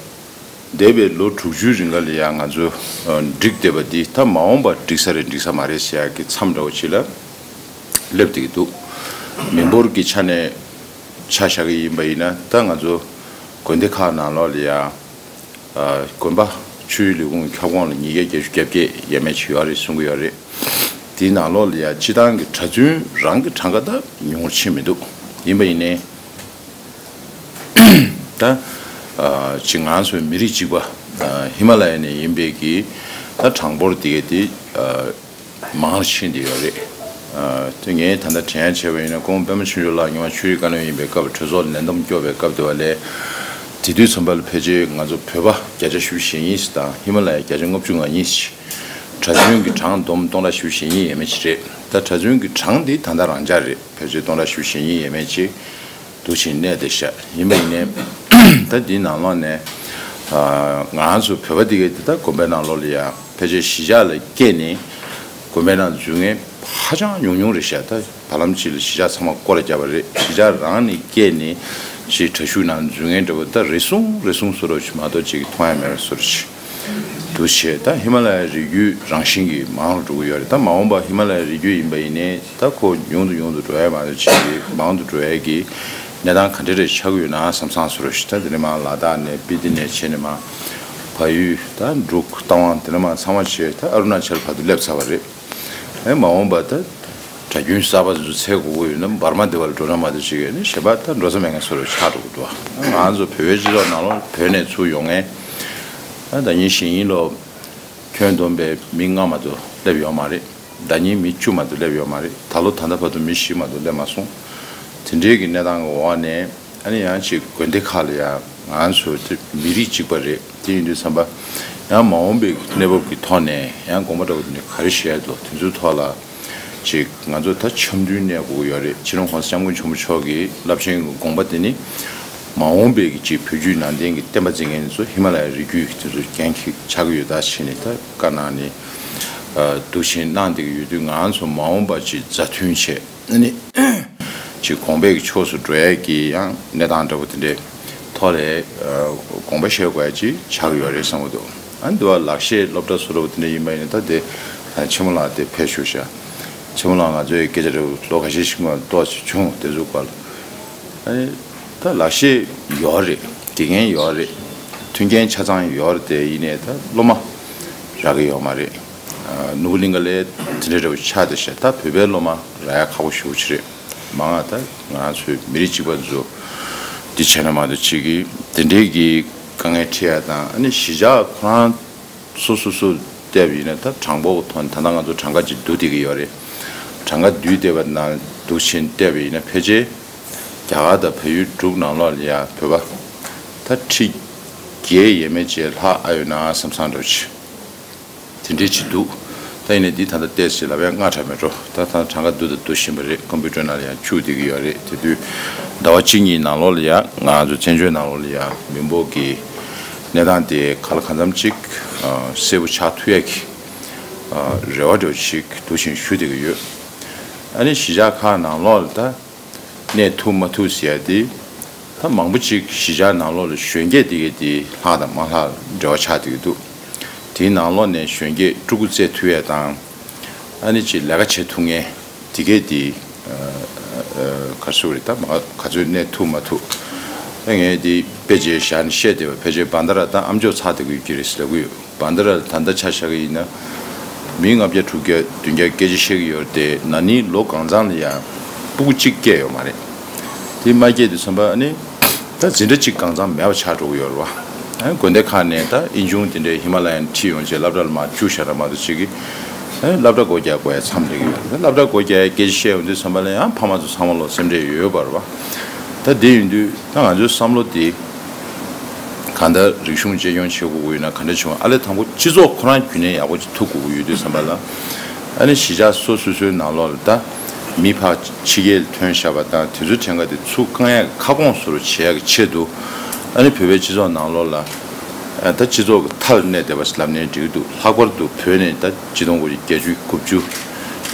འདས་པའི་ལོ་དྲུག་ཅུའི་རིང་ལ་ཡང་ང་ཚོ་འགྲིག་བསྡད་པ་འདི་ད་མ་འོངས་པར་འགྲིག་ས་རེད་འགྲིག་ས་མ་རེད་ཟེར་ཡག་གི་མཚམས་འདྲ་བོ་ཅིག་ལ་སླེབས་བསྡད་ཀྱི་འདུག་མི་འབོར་གྱི་ཆ་ནས་ཆ་བཞག་གི་ཡིན་པ་ཡིན་ན། ད་ང་ཚོ་དགོན་སྡེ་ཁག་ནང་ལོགས་ལ་ཡང་དགོན་པ་ཆུའི་ལས་ཁུངས་ཁྱབ་ཁོངས་ལ་ཉིས་བརྒྱ་བརྒྱད་ཅུ་གྱ་བརྒྱད་ཡས་མས་ཅིག་ཡོད་རེད་གསུང་གི་ཡོད་རེད། དེའི་ནང་ལོགས་ལ་ཡང་སྤྱི་བཏང་གི་གྲྭ་བཙུན་རང་གི་གྲངས་ཀ་ད་ཉུང་རུ་ཕྱིན་མི་འདུག་ཡིན་པ་ཡིན་ནའི། ད་ཅིག་ང་ཚོའི་མི་རིགས་གཅིག་པ་ཧི་མ་ལ་ཡ་ནས་ཡིན་པའི་གི་ད་གྲངས་འབོར་དེ་ག་དེ་མང་རུ་ཕྱིན་བསྡད་ཡོད་རེད། དེ་ངས་ད་ལྟ་དྲན་བྱས་པ་ཡིན་ན་ཁོང་པད་མ་ཆོས་འབྱོར་ལགས་ཉི་མ་ཆོས་རིག་བཀའ་བློན་ཡིན་པའི་སྐབས་གྲོས་ཚོགས་ལ་ལས་བསྡོམས་སྐྱོར་བའི་སྐབས་དེ་བ་ལས། དེ་དུས་ཙམ་པ་ལ་ཕལ་ཆེར་ང་ཚོ་བོད་པ་བརྒྱ་ཆ་བཞི་བཅུ་ཞེ་གཉིས་ཤིག་དང་ཧི་མ་ལ་ཡ་བརྒྱ་ཆ་ལྔ་བཅུ་ང་གཉིས་ཤིག་གྲྭ་བཙུན་གྱི་གྲངས་བསྡོམས་སྟོང་ཕྲག་བཞི་བཅུ་ཞེ་གཉིས་ཡས་མས་ཅིག་རེད། ད་གྲྭ་བཙུན་གྱི་གྲངས་འདི་ད་ལྟ་རང་འཇགས་རེད། ཕལ་ཆེར་སྟོང་ཕྲག་བཞི་བཅུ་ཞེ་གཉིས་ཡས་མས་ཅིག་འདུག་ཕྱིན་གནས་བསྡད་ཤག་ཡིན་པ་ཡིན་ནའི་ད་འདིའི་ནང་ལོགས་ནས་ང་ཚོ་བོད་པ་འདི་གས་འདི་ད་དགོན་པའི་ནང་ལོགས་ལ་ཡ་ཕལ་ཆེར་གཞིས་ཆགས་ལ་སྐྱེས་ནས་དགོན་པའི་ནང་འཛུལ་མཁན་ཧ་ཅང་ཉུང་ཉུང་རེད་ཤག་ད་བར་ལམ་ཅིག་ལ་གཞིས་ཆགས་ཚང་མ་སྐོར་ར་བརྒྱབ་པ་རེད། གཞིས་ཆགས་རང་ནས་སྐྱེས་ནས་ཅིག་གྲྭ་ཤུག་ནང་འཛུལ་མཁན་འདྲ་པོ་ད་རེ་ཟུང་རེ་ཟུང་བཟོ་འདྲ་ཅིག་མ་གཏོགས་ཅིག་མཐོང་ཡ་མེད་པ་བཟོ་འདྲ་ཅིག་འདུག་བྱས། ད་ཧི་མ་ལ་ཡའི་རི་རྒྱུད་རང་བཞིན་གྱིས་མང་རུ་འགྲོ་གི་ཡོད་རེད། ད་མ་འོངས་པ་ཧི་མ་ལ་ཡའི་རི་རྒྱུད་ཡིན་པ་ཡིན་ནའི་ད་ཁོ་ཉུང་དུ་ཉུང་དུ་འགྲོ་ཡ་མ་གཏོགས་ཅིག་མང་དུ་འགྲོ་ཡ་གི་གནས་སྟངས་ག་འདྲ་རེ་ཆགས་ཀྱི་ཡོད་ན་བསམ་བསམ་བཟོ་འདྲ་ཞིག་ད་དེ་ནས་མར་ལ་དྭགས་ནས་སྤི་ཏི་ནས་བྱས་ནས་མར་བལ་ཡུལ་ད་འབྲུག་རྟ་དབང་དེ་ནས་མར་ཚང་མ་བྱས་ད་ཨ་རུ་ན་ཅལ་བར་དུ་སླེབས་ཚར་བ་རེད། ཨེ་མ་འོངས་པ་ད་གྲྭ་རྒྱུན་གསར་པ་ཚོ་འཚོལ་དགོས་ཀྱི་ཡོད་ན་འབར་མ་དེ་བར་འགྲོ་ན་མ་གཏོགས་ཅིག་ཨེ་ནི་གཞན་པ་ད་འགྲོ་ས་མེད་མཁན་བཟོ་འདྲ་ཆགས་འགྲོ་གི་འདུག་ང་ཚོ་བོད་པའི་སྤྱི་ཚོགས་ནང་ལོགས་བོད་ནས་ཚུར་ཡོང་མཁན་ཨ་ཟླ་ཉིན་གཞེས་ནིང་ལོ་ཁྱོན་བསྡོམས་པའི་མི་ལྔ་མ་གཏོགས་སླེབས་ཡོད་མ་རེད། ཟླ་ཉིན་མི་བཅུ་མ་གཏོགས་སླེབས་ཡོད་མ་རེད། ད་ལོ་ད་ལྟ་བར་དུ་མི་བཞི་མ་གཏོགས་སླེབས་མ་སོང་། དེ་འདྲའི་གི་གནས་སྟངས་ཀྱི་འོག་ནས། ཨ་ནི་ཡང་ཅིག་དགོན་སྡེ་ཁག་ལ་ཡང་ང་ཚོ་དེ་མི་རིགས་གཅིག་པ་རེད། དེ་ཡིན་དུས་ཙམ་པ་ཡང་མ་འོངས་པའི་གནས་བབ་ཀྱི་ཐོག་ནས་ཡང་དགོངས་པ་འདྲ་བོ་དེ་ནས་ག་རེ་བཞེས་ཡ་འདུག་དེ་ཚོའི་ཐོག་ལ་ཅིག་ང་ཚོ་ད་འཆམ་མཐུན་གནས་དགོས་ཀྱི་ཡོད་རེད། སྤྱི་ནོར་༸གོང་ས་༸སྐྱབས་མགོན་ཆེན་པོ་མཆོག་གི་རླབས་ཆེན་གྱི་དགོངས་པ་དེ་ནི་མ་འོངས་པའི་གི་ཅིག་བོད་བརྒྱུད་ནང་བསྟན་གྱི་བསྟན་པ་འཛིན་མཁན་ཚོ་ཧི་མ་ལ་ཡའི་རི་རྒྱུད་ཀྱི་དེ་ཚོ་འགན་འཁྱེར་ཆགས་ཀྱི་ཡོད་ད་ཕྱིན་ནས་ད་བཀའ་གནང་ནས་འདུག་ཕྱིན་གནང་བསྡད་ཀྱི་ཡོད་དུས་ང་ཚོ་མ་འོངས་པ་ཅིག་མཛའ་མཐུན་བྱས། ཨ་ནི་ཅིག་གོང་འཕེལ་གྱི་ཕྱོགས་སུ་འགྲོ་ཡས་ཀྱི་ཡང་གནས་སྟངས་འདྲ་པོ་དེ་འདྲའི་ཐོག་ལས་དགོངས་པ་བཞེས་དགོས་ཡ་ཅིག་ཆགས་ཀྱི་ཡོད་རེད་བསམ་གྱི་འདུག་ཨ་ནི་འདི་བ་ལག་ཤེས་སློབ་གྲྭ་བཟོ་འདྲ་པོ་དེ་འདྲ་ཡིན་པ་ཡིན་ན་ད་དེ་ཆེན་མོ་ལགས་དེ་ཕེབས་བཞུགས་ཤག་ཆེན་མོ་ལགས་ང་ཚོའི་སྐད་ཆ་འདྲ་པོ་ལོ་ཁ་ཤས་ཤིག་མ་ཏོག་ཅིག་བྱུང་། དེ་ཚོ་སྐོར་ཨ་ནི་ད་ལག་ཤེས་ཡོད་རེད། དགེ་རྒན་ཡོད་རེད། མཐུན་རྐྱེན་ཆ་ཚང་ཡོད་རེད། དེ་ཡིན་ནའི་ད་སློབ་མ་རག་གི་ཡོད་མ་རེད། ནོར་བུ་གླིང་ག་ལའི་དེ་འདྲའི་འདྲ་པོ་ཆགས་བསྡད་ཤག་ད་བོད་པའི་སློབ་མ་རག་ཡ་ཁག་པོ་ཞེ་པོ་ཅིག་རེད། མང་ང་ད་ང་ཚོའི་མི་རིགས་གཅིག་པ་ཚོ་འདི་བྱས་ན་མ་གཏོགས་ཅིག་གིས་དེ་འདྲའི་གི་དཀའ་ངལ་འཕྲད་ཡ་དང་། ཨ་ནི་གཞིས་ཆགས་ཁོ་རང་སོ་སོ་སོ་བལྟས་པ་ཡིན་ན་ད་གྲངས་འབོར་གྱི་ཐོག་ནས་ད་ལྟ་ང་ཚོ་གྲངས་ཀ་ཅིག་བསྡུ་བསྡད་ཀྱི་ཡོད་རེད། གྲངས་ཀ་བསྡུས་བསྡད་པ་ནང་འདུག་ཕྱིན་བལྟས་པ་ཡིན་ན་ཕལ་ཆེར་རྒྱ་གར་དང་བལ་ཡུལ་འབྲུག་ནང་ལོགས་ལ་ཡ་བོད་པ་ད་ཁྲི་བརྒྱད་ཡས་མས་ཅིག་ལྷག་ཨ་ཡོད་ན་བསམ་བསམ་འདྲ་པོ་ཅིག་དེ་འདྲའི་ཅིག་འདུག་ད་ཡིན་ནའི་འདི་ད་ལྟ་བལྟས་ཚེ་ལབ་ཡ་སྔ་དྲགས་མེད་འགྲོ། ད་ད་གྲངས་ཀ་བསྡུ་དང་བསྡུ་བཞིན་པ་རེད། ཀམ་པུ་ཊར་ནང་ལ་ཡང་བཅུག་བསྡད་ཀྱི་ཡོད་རེད། དེ་དུས་ཟླ་བ་གཅིག་གཉིས་ནང་ལོགས་ལ་ཡང་ང་ཚོ་བཙན་བྱོལ་ནང་ལོགས་ལ་ཡང་མི་འབོར་གྱི་གནས་སྟངས་དེ་ག་ལ་གང་འཚམ་ཅིག་གསལ་པོ་ཆགས་ཐུབ་ཡ་གི་རེ་བ་འདྲ་བོ་ཞིག་འདུག་བཞིན་ཞུ་བསྡད་ཀྱི་ཡོད། ཨ་ནི་གཞིས་ཆགས་ཁག་ནང་ལོགས་ལ་ད། གནས་ཐུབ་མ་ཐུབ་ཟེར་ཡ་དེ། ད་མང་པོ་ཅིག་གཞིས་ཆགས་ནང་ལོགས་ལ་གཞོན་སྐྱེས་དེ་གས་དེ་ལྷག་དང་མ་ལྷག་འབྲེལ་བ་ཆགས་བསྡད་ཀྱི་འདུག་དེའི་ནང་ལོགས་ནས་གཞོན་སྐྱེས་ཕྲུ་གུ་བཙའ་ཐུབ་ཡ་དང་། ཨ་ནི་ཅིག་ལས་ཀ་བྱེད་ཐུབ་མཁན་དེ་གས་དེ། ག་རེ་ཟེར་དགོས་རེད། ད་མ་ག་ཚོད་གནས་ཐུབ་མ་ཐུབ། ད་ངས་དེ་དཔེ་ཆ་བཞག་ནས་བཤད་བསྡད་པ། ཕལ་ཆེར་བན་དྷ་ར་དང་ཨ་མཆོག་ཚར་བསྡད་ཀྱི་ཡོད་ཀྱི་རེད་ཟེར་ལབ་ཀྱི་ཡོད། བན་དྷ་ར་ལ་ད་ལྟ་ཆ་བཞག་གི་ཡིན་ན། མི་ལྔ་བརྒྱ་དྲུག་བརྒྱ་བདུན་བརྒྱ་སྐད་ཆ་བཤད་ཀྱི་ཡོད་རེད་དེ། ན་ནིང་ལོ་གང་ཙམ་ལ་ཡང་སྤུ་གུ་གཅིག་སྐྱེས་ཡོད་མ་རེད། དེ་མ་སྐྱེས་དུས་ཙམ་པ་ནི་ད་འཛིན་གྲྭ་གཅིག་གང་ཙམ་མེད་པ་ཆགས་འགྲོ་གི་ཡོད་རེད་བ། ཨ་དགོན་སྡེ་ཁག་ནས་ད་ཨེ་ཆུང་དེ་འདྲའི་ཧི་མ་ལ་ཡན་ཁྲིད་ཡོང་བྱས་སློབ་གྲྭ་ལ་མར་བཅུག་བཞག་ན་མ་གཏོགས་ཅིག་གིས་ཨ་སློབ་གྲྭ་སྒོ་རྒྱག་དགོས་ཡ་མཚམས་སླེབས་ཀྱི་ཡོད་རེད། སློབ་གྲྭ་སྒོ་རྒྱག་ཡ་སྐད་ཆ་བཤད་ཡོང་དུས་ཙམ་པ་ལ་ཡང་ཕ་མ་ཚོ་ཚང་མ་ལོ་སེམས་ཁྲལ་ཡོད་ཡོད་པ་རེད་བ། ད་དེ་ཡིན་དུས་ད་ང་ཚོའི་བསམ་བློ་དེ། གང་ལྟར་རིག་གཞུང་གཅེས་སྐྱོང་བྱེད་དགོས་ཀྱི་ཡོད་ན་ག་འདྲ་བྱུང་། ཨ་ལས་དང་པོ་སྤྱི་ཚོགས་ཁོ་རང་རྒྱུན་གནས་ཡག་པོ་ཅིག་ཐུབ་དགོས་ཀྱི་ཡོད་དུས་ཙམ་པ་ལ། ཨ་ནི་གཞིས་ཆགས་སོ་སོ་སོའི་ནང་ལོགས་ལ་ད་མི་ཕར་ཕྱི་རྒྱལ་ཐོན་བཞག་པ་དང་དེ་ཚོའི་གྲངས་ཀ་དེ་ཚུར་བཀང་ཡག་གི་ཁ་སྐོང་བཟོ་འདྲ་བྱེད་ཡག་གི་ཆེད་དུ། ཨ་ནི་བོད་པའི་སྤྱི་ཚོགས་ནང་ལོགས་ལ་ཨ་ད་སྤྱི་ཚོགས་ཀྱི་མཐའ་ལ་གནས་བསྡད་པ་ཞིག་ལབ་ནའི་འགྲིག་གི་འདུག་ལྷག་པར་དུ་བོད་ནས་ད་ཆིག་སྟོང་དགུ་བརྒྱ་བརྒྱད་ཅུ་དགུ་བཅུ་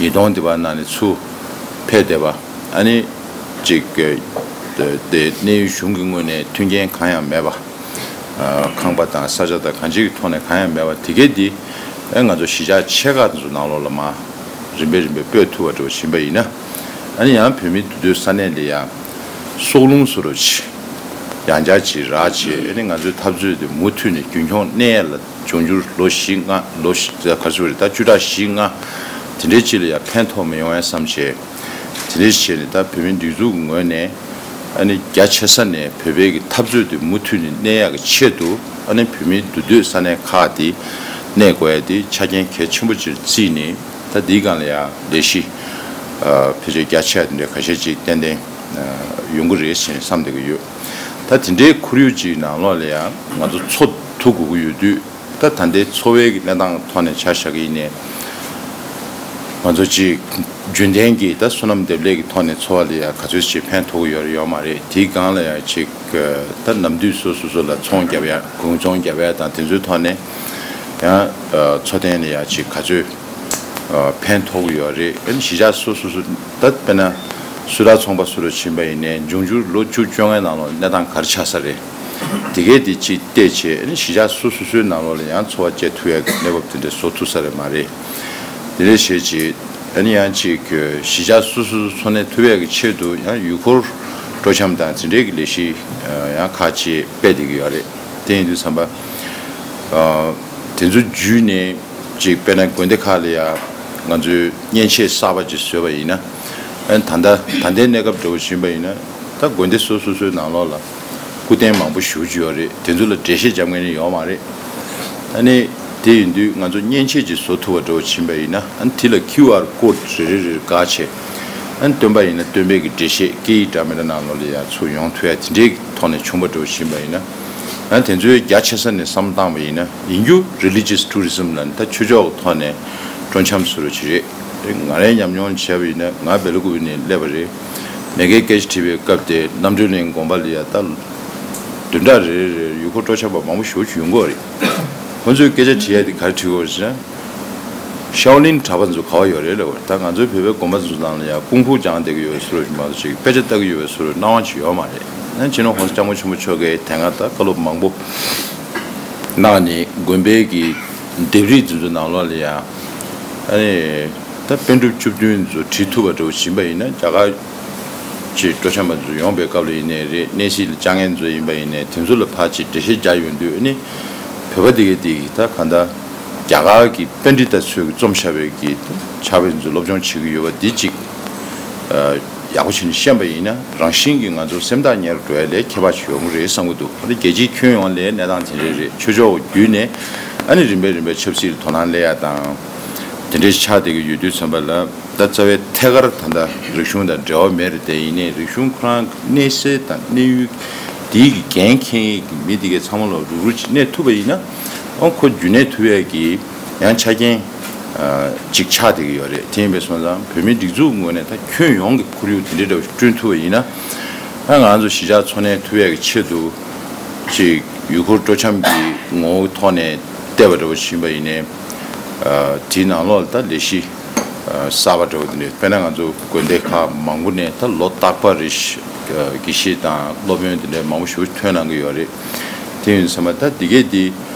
ཉིས་སྟོང་འདི་བར་ནང་ནས་ཚུར་ཕེབས་བསྡད་པ། ཨ་ནི་ཅིག་གི་དེ་གནས་ཡུལ་གཞུང་གི་ངོས་ནས་མཐུན་རྐྱེན་གང་ཡང་མེད་པ། ཁང་པ་དང་ས་ཆ་དང་གང་ཅིའི་ཐོག་ནས་གང་ཡང་མེད་པ་དེ་གས་འདི་ཨེ་ང་ཚོ་གཞིས་ཆགས་ཆེ་ཁག་དེ་ཚོ་ནང་ལོགས་ལ་མར་རིམ་པས་རིམ་པས་སྤོས་ཐུབ་པ་འདྲ་བོ་ཕྱིན་པ་ཡིན་ན། ཨ་ནི་ཡང་བོད་མིའི་འདུས་སྡོད་ས་གནས་ལ་ཡང་སྲོག་རླུང་བཟོ་འདྲ་བྱས། ཡང་བསྐྱར་ཅིག་རག་བྱས། ཨ་ནི་ང་ཚོའི་འཐབ་རྩོད་དེ་མུ་མཐུད་ནས་རྒྱུན་འཁྱོངས་གནས་ཡ་ལ་འབྱུང་འགྱུར་ལོ་བཞི་ལྔ་ལོ་བཞི་ག་ཚོད་རེད། ད་བཅུ་ཕྲག་བཞི་ལྔ་དེ་འདྲའི་ཅིག་ལ་ཡང་ཕན་ཐོགས་མི་ཡོང་ཡ་བསམ་བྱས། དེ་འདྲའི་བྱས་ནས་ད་བོད་མིའི་སྒྲིག་འཛུགས་ངོས་ནས་ཨ་ནི་རྒྱ་ཆེ་ས་ནས་བོད་པའི་གི་འཐབ་རྩོད་དེ་མུ་མཐུད་ནས་གནས་ཡག་གི་ཆེད་དུ། ཨ་ནི་བོད་མིའི་འདུས་སྡོད་ས་གནས་ཁག་དེ་གནས་དགོས་ཡ་དེ་ཆ་རྐྱེན་གལ་ཆེན་པོ་ཅིག་བརྩིས་ནས། ད་འདིའི་སྒང་ལ་ཡང་ལས་གཞི་ཨ་ཕལ་ཆེར་རྒྱ་ཆེ་བ་དེ་འདྲ་ཁ་ཤས་ཅིག་ཏན་ཏན་ཨ་ཡོང་གི་རེད་ཟེར་ནས་བསམ་བསྡད་ཀྱི་ཡོད། ད་དེ་འདྲའི་ཁོར་ཡུག་ཅིག་ནང་ལོགས་ལ་ཡང་ང་ཚོ་འཚོ་ཐུབ་དགོས་ཀྱི་ཡོད་དུས། ད་ད་ལྟའི་འཚོ་བའི་གི་གནས་སྟངས་ཐོག་ནས་ཆ་བཞག་གི་ཡིན་ནའི། ང་ཚོ་ཅིག་རྒྱུན་ལྡན་གྱི་ད་བསོད་ནམས་འདེབས་ལས་ཀྱི་ཐོག་ནས་འཚོ་བ་ལ་ཡང་ག་ཚོད་ཅིག་ཕན་ཐོགས་ཀྱི་ཡོད་རེད་ཡོད་མ་རེད། དེའི་སྒང་ལ་ཡང་ཅིག་ད་ནམ་དུས་སོ་སོ་སོ་ལ་ཚོང་རྒྱབ་ཡ་གུང་ཚོང་རྒྱབ་ཡ་དང་དེ་ཚོའི་ཐོག་ནས་ཡང་འཚོ་རྟེན་ལ་ཡང་ཅིག་ག་ཚོད་ཕན་ཐོགས་ཀྱི་ཡོད་རེད། ཨ་ནི་གཞིས་ཆགས་སོ་སོ་སོ་ད་དཔེར་ན་སུ་དག་ཚོང་པ་སུ་རུ་ཕྱིན་པ་ཡིན་ནའི་འབྱུང་འགྱུར་ལོ་བཅུ་བཅོ་ལྔའི་ནང་ལོགས་གནས་སྟངས་ག་རེ་ཆགས་ས་རེད། དེ་གས་དེ་ཅིག་བལྟས་བྱས། ཨ་ནི་གཞིས་ཆགས་སོ་སོ་སོའི་ནང་ལོགས་ལ་ཡང་འཚོ་བ་སྐྱེལ་ཐུབ་ཡ་གི་གནས་བབ་དེ་འདྲ་བཟོ་ཐུབ་ས་རེད་མ་རེད། དེ་འདྲ་བྱས་བྱས། ཨ་ནི་ཡང་ཅིག་གཞིས་ཆགས་སོ་སོ་སོ་འཚོ་གནས་ཐུབ་ཡ་གི་ཆེད་དུ་ཡང་ཡུལ་སྐོར་སྤྲོ་འཆམ་དང་དེ་འདྲའི་གི་ལས་གཞི་ཡང་ཁག་ཅིག་སྤེལ་བསྡད་ཀྱི་ཡོད་རེད། དེ་ཡིན་དུས་ཙམ་པ་དེ་ཚོ་བརྒྱུད་ནས་ཅིག་དཔེར་ན་དགོན་སྡེ་ཁག་ལ་ཡང་ང་ཚོས་མཉེན་ཆས་གསར་པ་ཅིག་བཟོས་པ་ཡིན་ན། ཨ་ནི་ད་ལྟ་ད་ལྟའི་གནས་སྐབས་འདྲ་བོ་ཕྱིན་པ་ཡིན་ན། ད་དགོན་སྡེ་སོ་སོ་སོའི་ནང་ལོགས་ལ་སྐུ་རྟེན་མང་པོ་ཞེ་པོ་ཅིག་ཡོད་རེད། དེ་ཚོ་ལ་འགྲེལ་བཤད་རྒྱབ་མཁན་ནི་ཡོད་མ་རེད། ཨ་ནི་དེ་ཡིན་དུས་ང་ཚོ་མཉེན་ཆས་ཅིག་བཟོ་ཐུབ་པ་འདྲ་བོ་ཕྱིན་པ་ཡིན་ན། ཨ་ནི་དེ་ལ་ཁིའུ་ཨར་ཀོཌ་རེ་རེ་རེ་བཀག་བྱས། ཨ་ནི་སྟོན་པ་ཡིན་ན་སྟོན་པའི་གི་འགྲེལ་བཤད་སྐད་ཡིག་འདྲ་མི་འདྲ་ནང་ལོགས་ལ་ཡང་ཚུར་ཡོང་ཐུབ་ཡ་དེ་འདྲའི་ཐོག་ནས་བྱུང་བ་འདྲ་བོ་ཕྱིན་པ་ཡིན་ན། ཨ་ནི་དེ་ཚོའི་རྒྱ་ཆེ་ས་ནས་བསམ་བློ་བཏང་བ་ཡིན་ན། ཡིན་རྒྱུ་religious tourism ལ་ནི་ད་ཆོས་ཕྱོགས་ཀྱི་ཐོག་ནས་སྤྲོ་འཆམ་བཟོ་འདྲ་ཅིག་རེད། ང་རའི་ཉམས་མྱོང་བྱས་པ་ཡིན་ན། ང་སྦེལ་ཀོབ་ནས་སླེབས་པ་རེད། མེ་ཀའི་སྐད་ཆ་དྲིས་པའི་སྐབས་དེ་རྣམ་གྲོལ་གླིང་དགོན་པ་ལ་ཡ་ད་བདུན་ཕྲག་རེ་རེ་རེར་ཡུལ་སྐོར་སྤྲོ་འཆམ་པ་མང་པོ་ཞེ་པོ་ཅིག་ཡོང་གི་ཡོད་རེད། ཁོང་ཚོས་སྐད་ཆ་དྲི་ཡ་དེ་ག་རེ་དྲི་གི་ཡོད་ཟེར་ན། ཤའོ་ལིན་གྲྭ་པ་ཚོ་ག་པར་ཡོད་རེད་ལབ་པ་རེད། ད་ང་ཚོའི་བོད་པའི་དགོན་པ་ཚོ་ནང་ལ་ཡ་ཀུང་ཧྥུ་སྦྱང་བསྡད་ཀྱི་ཡོད་པའི་བཟོ་འདྲ་ཞིག་མ་གཏོགས་ཅིག་དཔེ་ཆ་ལྟ་གི་ཡོད་པའི་བཟོ་འདྲ་སྣང་བ་ཅིག་ཡོད་མ་རེད། ཡང་སྤྱི་ནོར་༸གོང་ས་༸སྐྱབས་མགོན་ཆེན་པོ་མཆོག་གིས་དེ་སྔ་ད་བཀའ་སློབ་མང་པོ་གནང་ནས་དགོན་པའི་གི་ལྡེབས་རིས་དེ་ཚོ་ནང་ལོགས་ལ་ཡ། ཨ་ནི་ད་པཎ་གྲུབ་བཅུ་བདུན་ཚོ་བྲིས་ཐུབ་པ་འདྲ་བོ་ཕྱིན་པ་ཡིན་ན། རྒྱ་གར་གྱི་སྤྲོ་འཆམ་པ་ཚོ་ཡོང་པའི་སྐབས་ལ་ཡིན་ནའི་རེད། གནས་གཟིགས་ལ་བཅར་མཁན་ཚོ་ཡིན་པ་ཡིན་ནའི། དེ་ཚོ་ལ་ཕར་ཅིག་འགྲེལ་བཤད་རྒྱག་ཡོང་དུས། ཨ་ནི་བོད་པ་དེ་གས་དེ་གིས་ད་གང་ལྟར་རྒྱ་གར་གྱི་པཎྜི་ཏ་ཚོས་ཀྱིས་རྩོམ་བཞག་པའི་གི་ཕྱག་དཔེ་ཚོ་སློབ་སྦྱོང་བྱེད་ཀྱི་ཡོད་པ་འདི་ཅིག་ཨ་ཡག་པོ་བྱས་ནས་ཤེས་པ་ཡིན་ན། རང་བཞིན་གྱིས་ང་ཚོ་སེམས་ཐག་ཉེ་རུ་འགྲོ་ཡ་ལས་ཁྱད་པར་ཅིག་ཡོང་གི་རེད་བསམ་གྱི་འདུག་ཨ་ནི་རྒྱལ་སྤྱིའི་ཁྱོན་ཡོངས་ལ་གནས་སྟངས་དེ་འདྲ་རེད། ཆོས་ཕྱོགས་བརྒྱུད་ནས་ཨ་ནི་རིམ་པས་རིམ་པས་ཆབ་སྲིད་ལ་དོ་སྣང་སླེབས་ཡ་དང་དེ་འདྲ་ཆགས་བསྡད་ཀྱི་ཡོད་དུས་ཙམ་པ་ལ། ད་རྩ་བའི་ཐད་ཀར་ད་ལྟ་རིག་གཞུང་དང་འབྲེལ་བ་མེད་རེད་དེ། ཡིན་ནའི་རིག་གཞུང་ཁོ་རང་གི་གནས་ཚད་དང་གནས་ཡུལ་དེའི་གི་འགན་འཁྱེར་མཁན་གྱི་མི་དེ་གའི་ཚང་མ་ལ་རུག་རུག་ཅིག་གནས་ཐུབ་པ་ཡིན་ན། ཨོ་ཁོ་རྒྱུན་གནས་ཐུབ་ཡས་ཀྱི་ཡང་ཆ་རྐྱེན་ཅིག་ཆགས་བསྡད་ཀྱི་ཡོད་རེད། དེ་ཡིན་པས་སོང་ཙང་བོད་མིའི་སྒྲིག་འཛུགས་ངོས་ནས་ད་ཁྱོན་ཡོངས་ཀྱི་ཁོར་ཡུག་དེ་འདྲའི་འདྲ་བ་ཞིག་བསྐྲུན་ཐུབ་པ་ཡིན་ན། ཨ་ང་ཚོ་གཞིས་ཆགས་འཚོ་གནས་ཐུབ་ཡས་ཀྱི་ཆེད་དུ་ཅིག་ཡུལ་སྐོར་སྤྲོ་འཆམ་གྱི་ངོ་བོའི་ཐོག་ནས་བལྟས་པ་འདྲ་བོ་ཞིག་ཡིན་པ་ཡིན་ནའི། ཨ་དེའི་ནང་ལོགས་ལ་ད་ལས་གཞི་ཨ་གསར་པ་འདྲ་བོ་དེ་འདྲ། དཔེར་ན་ང་ཚོ་དགོན་སྡེ་ཁག་མང་པོ་ནས་ད་ལོ་རྟག་པར་རེ་བཞིན་ཨ་དགེ་བཤེས་དང་སློབ་དཔོན་དེ་འདྲ་མང་པོ་ཞིག་ཐོན་གནང་གི་ཡོད་རེད། དེ་ཡིན་ཙང་ད་འདི་གས་འདི་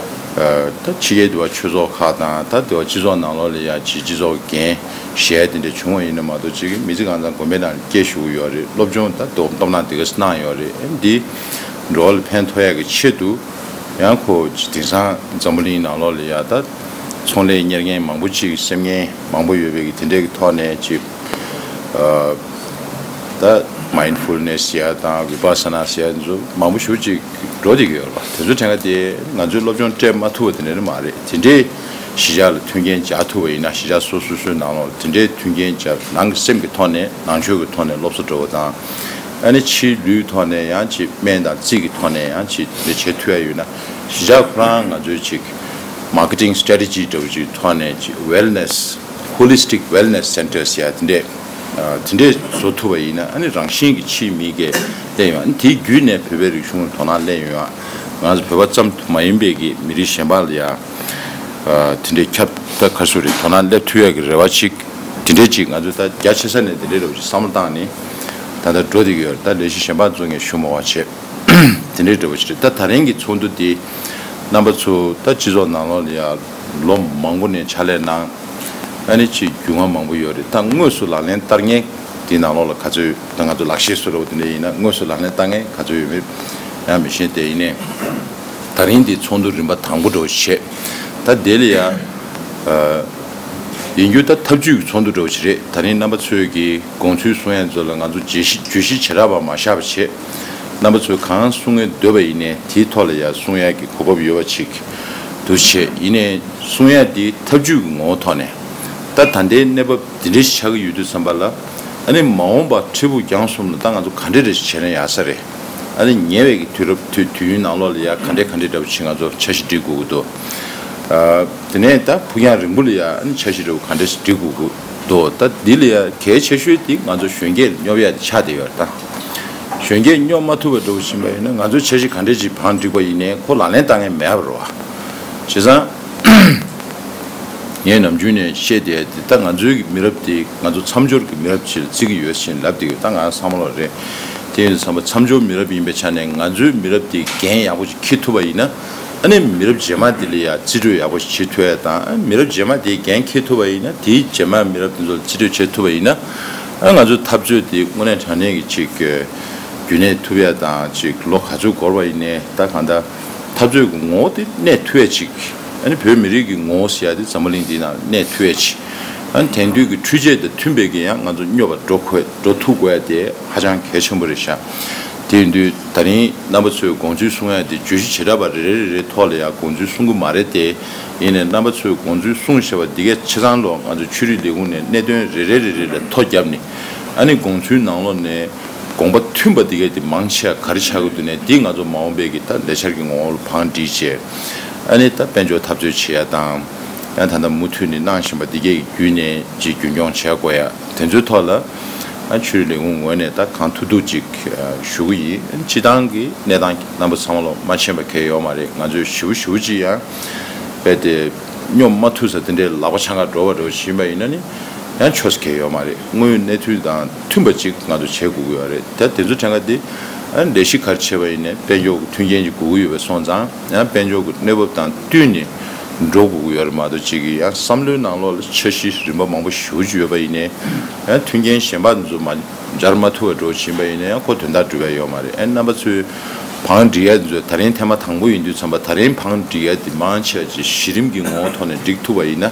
ཨ་ད་ཕྱི་རྒྱལ་དུ་བ་ཆོས་ཚོགས་ཁག་དང་། ད་དེ་བ་སྤྱི་ཚོགས་ནང་ལོགས་ལ་ཡ་ཅིག་སྤྱི་ཚོགས་འགན་བཞེས་དེ་འདྲ་བྱུང་བ་ཡིན་ན་མ་གཏོགས། ཅིག་མི་ཚེ་གང་ཚང་དགོན་པའི་ནང་སྐྱེལ་ཞུ་གི་ཡོད་རེད། སློབ་སྦྱོང་ད་དོ་སྟོབས་ནང་དེ་གས་གནང་ཡོད་རེད། ཨ་འདི་འགྲོ་བ་ལ་ཕན་ཐོགས་ཡ་གི་ཆེད་དུ། ཡང་ཁོ་དེང་སང་འཛམ་བུ་གླིང་ནང་ལོགས་ལ་ཡ་ད་ཚོང་ལས་གཉེར་མཁན་མང་པོ་ཅིག་སེམས་ངན་མང་པོ་ཡོད་པའི་གི་དེ་འདྲའི་གི་ཐོག་ནས་ཅིག་ཨ་ད་མའིན་ཌ་ཕུལ་ནེ་སི་ཟེར་ཡ་དང་བི་པ་ས་ན་ཟེར་ཡ་ཚོ་མང་པོ་ཞེ་པོ་ཅིག་འགྲོ་བསྡད་ཀྱི་ཡོད་རེད་པ། དེ་ཚོ་དྲན་ག་དེ་ང་ཚོས་སློབ་སྦྱོང་སྤྲད་མ་ཐུབ་པ་དེ་འདྲ་ནི་མ་རེད། དེ་འདྲའི་གཞིས་ཆགས་ལ་མཐུན་རྐྱེན་སྦྱར་ཐུབ་པ་ཡིན་ན། གཞིས་ཆགས་སོ་སོ་སོའི་ནང་ལོགས་དེ་འདྲའི་མཐུན་རྐྱེན་སྦྱར། ནང་གི་སེམས་ཀྱི་ཐོག་ནས་ནང་ཆོས་ཀྱི་ཐོག་ནས་སློབ་གསོ་སྤྲོད་པ་དང་། ཨ་ནི་ཕྱིའི་ལུས་ཐོག་ནས་ཡང་ཅིག་སྨན་དང་རྩིས་ཀྱི་ཐོག་ནས་ཡང་ཅིག་དེ་བྱེད་ཐུབ་ཡ་ཡོད་ན། གཞིས་ཆགས་ཁོ་རང་ང་ཚོའི་ཅིག་མར་ཀེ་ཊིང་སི་ཊེ་རེ་ཊི་ཇི་འདྲ་བོ་ཅིག་ཐོག་ནས་ཅིག་ཝེལ་ནེ་སི་ཧོ་ལི་སི་ཊིག་ཝེལ་ནེ་སི་སེན་ཊར་ཟེར་ཡ་དེ་འདྲས་ཨ་དེ་འདྲས་བཟོ་ཐུབ་པ་ཡིན་ན། ཨ་ནི་རང་བཞིན་གྱིས་ཕྱིའི་མི་གིས་སླེབས་ཡོང་། ཨ་ནི་དེའི་བརྒྱུད་ནས་བོད་པའི་རིག་གཞུང་ལ་དོ་སྣང་སླེབས་ཡོང་ཡ། ང་ཚོ་བོད་པ་ཙམ་དུ་མ་ཡིན་པའི་གི་མི་རིགས་གཞན་པ་ལ་ཡ་ཨ་དེ་འདྲས་ཁྱབ་ད་ག་སུ་རེད། དོ་སྣང་སླེབས་ཐུབ་ཡ་གི་རེ་བ་ཅིག་དེ་འདྲས་ཅིག་ང་ཚོས་ད་རྒྱ་ཆེ་ས་ནས་དེ་འདྲས་རེ་བ་ཅིག་བསམ་བློ་བཏང་ནས་ད་ལྟ་འགྲོ་བསྡད་ཀྱི་ཡོད་རེད། ད་ལས་གཞི་གཞན་པ་ཚོ་ངས་ཞུ་མ་དགོས་པ་བྱས། དེ་འདྲའི་འདྲ་བོ་ཞིག་རེད། ད་ད་རིང་གི་ཚོགས་འདུ་འདི་རྣམ་པ་ཚོ་ད་སྤྱི་ཚོགས་ནང་ལོགས་ལ་ཡ་ལོ་མང་པོ་ནས་ཕྱག་ལས་གནང་། ཨ་ནི་ཅིག་རྒྱུས་མངའ་མང་པོ་ཡོད་རེད། ད་དངོས་སུ་ལག་ལེན་བསྟར་མཁན་དེའི་ནང་ལོགས་ལ་ག་ཚོད་ཡོད། ད་ང་ཚོ་ལག་ཤེས་བཟོ་འདྲ་བོ་དེ་འདྲ་ཡིན་ན་དངོས་སུ་ལག་ལེན་བསྟར་མཁན་ག་ཚོད་ཡོད་མེད་ཡང་མི་ཤེས། དེ་ཡིན་ནའི་ད་རིང་འདི་ཚོགས་འདུ་རིམ་པ་དང་པོ་འདྲ་བོ་བྱས། ད་དེ་ལ་ཡ་ཨ་ཡིན་རྒྱུ་ད་ཐབས་ཇུས་ཀྱི་ཚོགས་འདུ་འདྲ་བོ་ཞིག་རེད། ད་རིང་རྣམ་པ་ཚོས་ཀྱི་དགོངས་ཚུལ་གསུང་ཡ་ཚོ་ལ་ང་ཚོ་བརྗོད་གཞི་བརྗོད་གཞི་བྱེ་བྲག་པ་མ་བཞག་པ་བྱས། རྣམ་པ་ཚོས་གང་གསུང་ངེས་འདོད་པ་ཡིན་ནའི་དེའི་ཐོག་ལ་ཡ་གསུང་ཡ་གི་གོ་སྐབས་ཡོད་པ་ཅིག་འདུག་བྱས། ཡིན་ནའི་གསུང་ཡ་དེ་ཐབས་ཇུས་ཀྱི་ངོ་བོ་ཐོག་ནས་ད་ད་ལྟའི་གནས་བབ་འདི་འདྲ་ཞིག་ཆགས་ཀྱི་ཡོད་དུས་ཙམ་པ་ལ། ཨ་ནི་མ་འོངས་པ་འཕྲལ་ཕུགས་རྒྱང་གསུམ་ལ་ད་ང་ཚོ་ག་འདྲ་རེ་བྱས་ན་ཡག་ས་རེད། ཨ་ནི་ཉེ་བའི་གི་དུས་རབས་དུས་དུས་ཡུན་ནང་ལོགས་ལ་ཡ་ག་འདྲ་ག་འདྲ་འདྲ་པོ་ཅིག་ང་ཚོ་འཆར་གཞི་སྒྲིག་དགོས་ཀྱི་འདུག་ཨ་དེ་ནས་ད་ཕུགས་རྒྱང་རིང་པོ་ལ་ཡ་ཨ་ནི་འཆར་གཞི་འདྲ་པོ་ག་འདྲ་ཞིག་སྒྲིག་དགོས་ཀྱི་འདུག་ད་འདི་ལ་ཡ་གལ་ཆེ་ཤོས་དེ་ང་ཚོ་གཞོན་སྐྱེས་སྙོབ་ཡ་དེ་ཆགས་བསྡད་ཡོད་རེད། ད་གཞོན་སྐྱེས་སྙོབ་མ་ཐུབ་པ་འདྲ་པོ་ཕྱིན་པ་ཡིན་ན་ང་ཚོས་འཆར་གཞི་ག་འདྲ་ཅིག་བང་བསྒྲིགས་པ་ཡིན་ནའི་ཁོ་ལག་ལེན་བསྟར་མཁན་མེད་པ་རེད་བ། བྱས་ཙང་། ངས་ནམ་རྒྱུན་ནས་བཤད་བསྡད་དེ། ད་ང་ཚོའི་གི་མི་རབས་དེ་ང་ཚོ་མཚམས་སྦྱོར་གྱི་མི་རབས་ཅིག་ལ་བརྩི་གི་ཡོད་ཅེས་ལབ་བསྡད་ཡོད། ད་ང་བསམ་བློ་རེད། དེ་ཡིན་དུས་ཙམ་པ་མཚམས་སྦྱོར་མི་རབས་ཡིན་པའི་ཆ་ནས་ང་ཚོའི་མི་རབས་དེ་འགན་ཡག་པོ་ཞིག་འཁྱེར་ཐུབ་པ་ཡིན་ན། ཨ་ནི་མི་རབས་རྗེས་མ་དེ་ལ་ཡ་རྩིས་སྤྲོད་ཡག་པོ་ཞིག་བྱེད་ཐུབ་ཡ་དང་། ཨ་མི་རབས་རྗེས་མ་དེས་འགན་འཁྱེར་ཐུབ་པ་ཡིན་ན་དེའི་རྗེས་མ་མི་རབས་དེ་ཚོ་ལ་རྩིས་སྤྲོད་བྱེད་ཐུབ་པ་ཡིན་ན། ཨ་ང་ཚོའི་འཐབ་རྩོད་དེ་དངོས་གནས་དྲང་གནས་ཀྱི་ཅིག་རྒྱུན་གནས་ཐུབ་ཡ་དང་། ཅིག་ལོ་ག་ཚོད་འགོར་བ་ཡིན་ནའི་ད་གང་ལྟར། འཐབ་རྩོད་ཀྱི་ངོ་བོ་དེ་གནས་ཐུབ་ཡ་ཅིག་ཨ་ནི་བོད་མི་རིགས་ཀྱི་ངོ་བོ་ཟེར་ཡ་དེ་འཛམ་བུ་གླིང་འདིའི་ནང་གནས་ཐུབ་ཡ་ཅིག་ཨ་ནི་དེང་དུས་ཀྱི་འཕྲུལ་ཆས་དང་མཐུན་པའི་གི་ཡང་ང་ཚོ་སྙོབ་པ་འགྲོ་དགོས། འགྲོ་ཐུབ་དགོས་ཡ་དེ་ཧ་ཅང་གལ་ཆེན་པོ་རེད་ཤག་དེ་ཡིན་དུས་ད་རིང་རྣམ་པ་ཚོས་དགོངས་ཚུལ་གསུང་ཡ་དེ་བརྗོད་གཞི་བྱེ་བྲག་པ་རེ་རེ་རེ་རེའི་ཐོག་ལ་ཡང་དགོངས་ཚུལ་གསུང་གི་མ་རེད་དེ། ཡིན་ནའི་རྣམ་པ་ཚོས་དགོངས་ཚུལ་གསུངས་བཞག་པ་འདི་གའི་ཆ་ཚང་ལོ་ང་ཚོ་ཆོས་རིག་ལས་ཁུངས་ནས་གནད་དོན་རེ་རེ་རེ་རེ་ལ་ཐོ་བརྒྱབ་ནས། ཨ་ནི་དགོངས་ཚུལ་ནང་ལོགས་ནས། དགོངས་པ་མཐུན་པ་འདི་གའི་དེ་མང་ཆེ་བ་ག་རེ་ཆགས་ཀྱི་འདུག་ནས། འདི་ང་ཚོ་མ་འོངས་པའི་གི་ད་ལས་འཆར་གྱི་ངོ་བོ་ལ་བང་བསྒྲིགས་བྱས། ཨ་ནི་ད་དཔལ་འབྱོར་འཐབ་རྩོད་བྱེད་ཡ་དང་། ཡང་ད་ལྟ་མུ་མཐུད་ནས་གནང་བཞིན་པ་འདི་གའི་བརྒྱུད་ནས་ཅིག་རྒྱུན་སྐྱོང་བྱེད་དགོས་ཡ། དེ་ཚོའི་ཐོག་ལ་ཨ་ཆོས་རིག་ལས་ཁུངས་ངོས་ནས་ད་གང་ཐུབ་ཐུབ་ཅིག་ཞུ་གི་ཡིན། སྤྱི་བཏང་གི་གནས་སྟངས་ཀྱི་རྣམ་པ་ཚང་མ་ལོ་མ་ཕྱིན་པ་གལ་ཡོད་མ་རེད། ང་ཚོས་ཞེ་པོ་ཞེ་པོ་ཅིག་ཡང་རྦད་དེ་སྙོབ་མ་ཐུབ་ས་དེ་འདྲའི་ལག་པ་འཆང་ག་འགྲོ་བ་འགྲོ་བཞིན་པ་ཡིན་ན་ནི། ཡང་ཆོས་གལ་ཡོད་མ་རེད། དངོས་ཡོད་གནས་ཚུལ་དང་མཐུན་པ་ཅིག་ང་ཚོ་བྱེད་དགོས་ཀྱི་ཡོད་རེད། ད་དེ་ཚོ་དྲན་ག་དེ་ཨ་ལས་གཞི་ག་རེ་བྱས་པ་ཡིན་ནའི་དཔལ་འབྱོར་གྱི་མཐུན་རྐྱེན་ཅིག་དགོས་ཀྱི་ཡོད་པ་སོང་ཙང་། ཡང་དཔལ་འབྱོར་གྱི་གནས་བབ་དང་བསྟུན་ནས་འགྲོ་དགོས་ཀྱི་ཡོད་རེད་མ་གཏོགས། ཅིག་གི་ཡང་བསམ་བློའི་ནང་ལོགས་ལ་འཆར་གཞི་རིམ་པ་མང་པོ་ཞེ་པོ་ཅིག་ཡོད་པ་ཡིན་ནའི། ཡང་མཐུན་རྐྱེན་གཞན་པ་ཚོ་མ་སྦྱར་མ་ཐུབ་པ་འགྲོ་བཞིན་པ་ཡིན་ན་ཡང་ཁོ་དོན་དག་འགྲུབ་ཡ་ཡོད་མ་རེད། ཨ་རྣམ་པ་ཚོས་བང་སྒྲིག་ཡ་ཚོ་ད་རིང་ཐེངས་མ་དང་པོ་ཡིན་དུས་ཙམ་པ། ད་རིང་བང་སྒྲིག་ཡ་དེ་མང་ཆེ་བ་ཅིག་གཞི་རིམ་གྱི་ངོ་བོ་ཐོག་ནས་སྒྲིག་ཐུབ་པ་ཡིན་ན།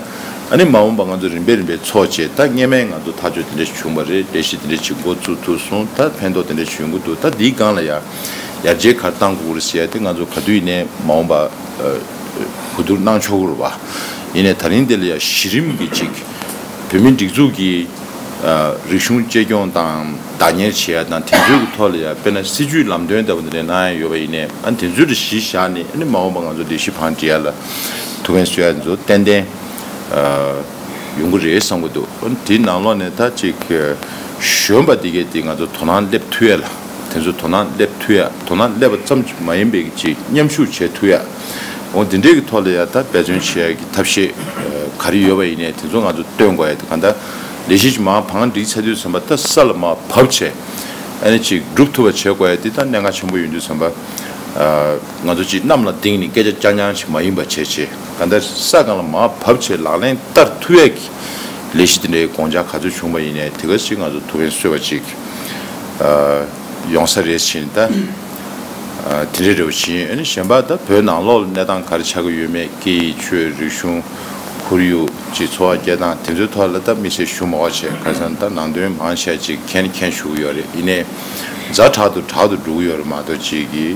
ཨ་ནི་མ་འོངས་པ་ང་ཚོ་རིམ་པས་རིམ་པས་ཚོགས་བྱས། ད་སྔས་མའི་ང་ཚོ་ཐག་གཅོད་དེ་འདྲ་བྱུང་བ་རེད། ལས་གཞི་དེ་འདྲ་ཅིག་འགོ་བཙུགས་ཐུབ་སོང་། ད་ཕན་ཐོགས་དེ་འདྲ་བྱུང་གི་འདུག་ད་འདིའི་སྒང་ལ་ཡ་ཡར་རྒྱས་ག་རེ་བཏང་དགོས་རེད་ཟེར་ཡ་དེ་ང་ཚོ་ག་དུས་ཡིན་ནའི་མ་འོངས་པ་གོ་བསྡུར་གནང་ཆོག་གི་རེད་བ། ཡིན་ནའི་ད་རིང་འདི་ལ་ཡ་གཞི་རིམ་གྱི་ཅིག་བོད་མིའི་སྒྲིག་འཛུགས་ཀྱི་རིག་གཞུང་གཅེས་སྐྱོང་དང་བདག་གཉེར་བྱེད་ཡ་དང་། དེ་ཚོའི་གི་ཐོག་ལ་ཡ་དཔེར་ན་སྲིད་ཇུས་ལམ་སྟོན་ལྟ་བུ་འདི་འདྲ་གནང་ཡ་ཡོད་པ་ཡིན་ནའི། ཨ་དེ་ཚོའི་གི་གཞི་བཞག་ནས། ཨ་ནི་མ་འོངས་པ་ང་ཚོ་ལས་གཞི་བང་སྒྲིག་ཡ་ལ་ཐུགས་ཕན་གསོས་ཡ་ཚོ་ཏན་ཏན་ཡོང་གི་རེད་བསམ་གི་འདུག་ཨ་ནི་དེའི་ནང་ལོགས་ནས་ད་ཅིག་གཞོན་པ་འདི་གས་དེ་ང་ཚོ་དོ་སྣང་སླེབས་ཐུབ་ཡ་ལ། དེ་ཚོ་དོ་སྣང་སླེབས་ཐུབ་ཡ། དོ་སྣང་སླེབས་པ་ཙམ་གྱིས་མ་ཡིན་པའི་གི་ཅིག་མཉམ་ཞུགས་བྱེད་ཐུབ་ཡ། འོ་དེ་འདྲའི་གི་ཐོག་ལ་ཡ་ད་འབད་བརྩོན་བྱེད་ཡ་གི་ཐབས་ཤེས་ག་རེ་ཡོད་པ་ཡིན་ནའི་དེ་ཚོ་ང་ཚོ་སྟོན་དགོས་ཡ་དེ། གང་ལྟར་ལས་གཞི་ཅིག་མར་བང་སྒྲིག་ཚར་དུས་ཙམ་པ། ད་ས་ལ་མར་བབས་བྱས་ཨ་ནི་ཅིག་སྒྲུབ་ཐུབ་པ་བྱེད་དགོས་ཡ་དེ་ད་གནད་འགག་ཆེན་པོ་ཡིན་དུས་ཙམ་པ། ང་ཚོ་ཅིག་གནམ་ལ་ལྡིང་ནས་སྐད་ཆ་རྐྱང་རྐྱང་ཞིག་མ་ཡིན་པ་བྱས་བྱས། གང་ལྟར་ས་སྒང་ལ་མར་བབས་བྱས་ལག་ལེན་བསྟར་ཐུབ་ཡ་གི་ལས་གཞི་དེ་འདྲའི་དགོངས་འཆར་ག་ཚོད་བྱུང་བ་ཡིན་ནའི་དེ་ག་ཅིག་ང་ཚོ་ཐུགས་ཕན་གསོས་པ་ཅིག་ཡོང་ས་རེད་ཕྱིན། ད་དེ་འདྲའི་རེ་བ་བྱིན། ཨ་ནི་གཞན་པ་ད་བོད་ནང་ལོགས་ལ་གནས་སྟངས་ག་རེ་ཆགས་ཀྱི་ཡོད་མེད། སྐད་ཡིག་ཆོས་རིག་གཞུང་ཁོར་ཡུག་ཅིག་འཚོ་བ་སྐྱེལ་སྟངས་དེ་ཚོའི་ཐོག་ལ་ད་དམིགས་བསལ་ཞུ་མ་དགོས་བྱས། ཁ་སང་ད་ནང་དོན་མང་ཆེ་ཅིག་མཁྱེན་མཁྱེན་ཞུ་གི་ཡོད་རེད། ཡིན་ནའི་ཛ་དྲག་ཏུ་དྲག་ཏུ་འགྲོ་གི་ཡོད་རེད་མ་གཏོགས། ཅིག་གི་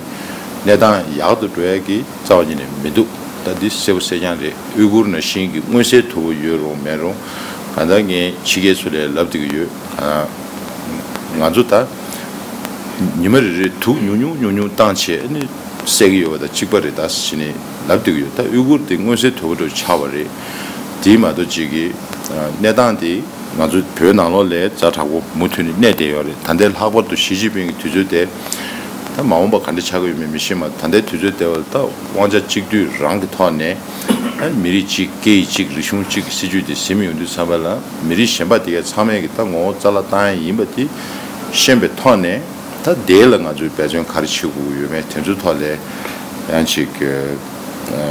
གནས་སྟངས་ཡག་ཏུ་འགྲོ་ཡ་གི་རྩ་བ་ཉིད་ནས་མི་འདུག་ད་འདི་གསལ་པོ་གསལ་རྐྱང་རེད། ཨུ་གུར་ནང་བཞིན་གྱི་མངོན་གསལ་དོད་པོ་ཡོད་རུང་མེད་རུང་། གང་ལྟར་ངས་ཕྱི་རྒྱལ་ཚོ་ལ་ལབ་བསྡད་ཀྱི་ཡོད། ང་ཚོ་ད་ཉི་མ་རེ་རེ་དུག་ཉུང་ཉུང་ཉུང་ཉུང་བཏང་བྱས་ནི་བསད་ཀྱི་ཡོད་པ་དང་གཅིག་པ་རེད་ད་ཟེར་ནས་ལབ་བསྡད་ཀྱི་ཡོད། ད་ཨུ་གུར་དེ་མངོན་གསལ་དོད་པོ་འདྲ་ཆགས་པ་རེད། དེ་མ་གཏོགས་ཅིག་གི་གནས་སྟངས་དེ། ང་ཚོ་བོད་ནང་ལོགས་ལ་ཛ་དྲག་པོ་མུ་མཐུད་ནས་གནས་བསྡད་ཡོད་རེད། ད་ལྟའི་ལྷག་པར་དུ་ཞི་ཅིན་ཕིང་གི་དུས་ཚོད་དེ། ད་མ་འོངས་པ་ག་འདྲ་ཆགས་ཀྱི་ཡོད་མེད་མི་ཤེས་མ། ད་ལྟའི་དུས་ཚོད་དེ་བར་ད་དབང་ཆ་གཅིག་སྡུད་རང་གི་ཐོག་ནས། ཨ་མི་རིགས་གཅིག་སྐད་ཡིག་གཅིག་རིག་གཞུང་གཅིག་གི་སྲིད་ཇུས་དེ་ཟིན་ཡོང་དུས་ཙམ་པ་ལ། མི་རིགས་གཞན་པ་དེ་གའི་ཚང་མས་ཀྱི་ད་ངོ་བོ་རྩ་བརླག་བཏང་ཡ་ཡིན་པ་དེ་ཤེས་པའི་ཐོག་ནས། ད་དེ་ལ་ང་ཚོས་འབད་བརྩོན་ག་རེ་བྱེད་དགོས་ཀྱི་ཡོད་མེད་དེ་ཚོའི་ཐོག་ལ་ཡང་ཅིག་ཨ་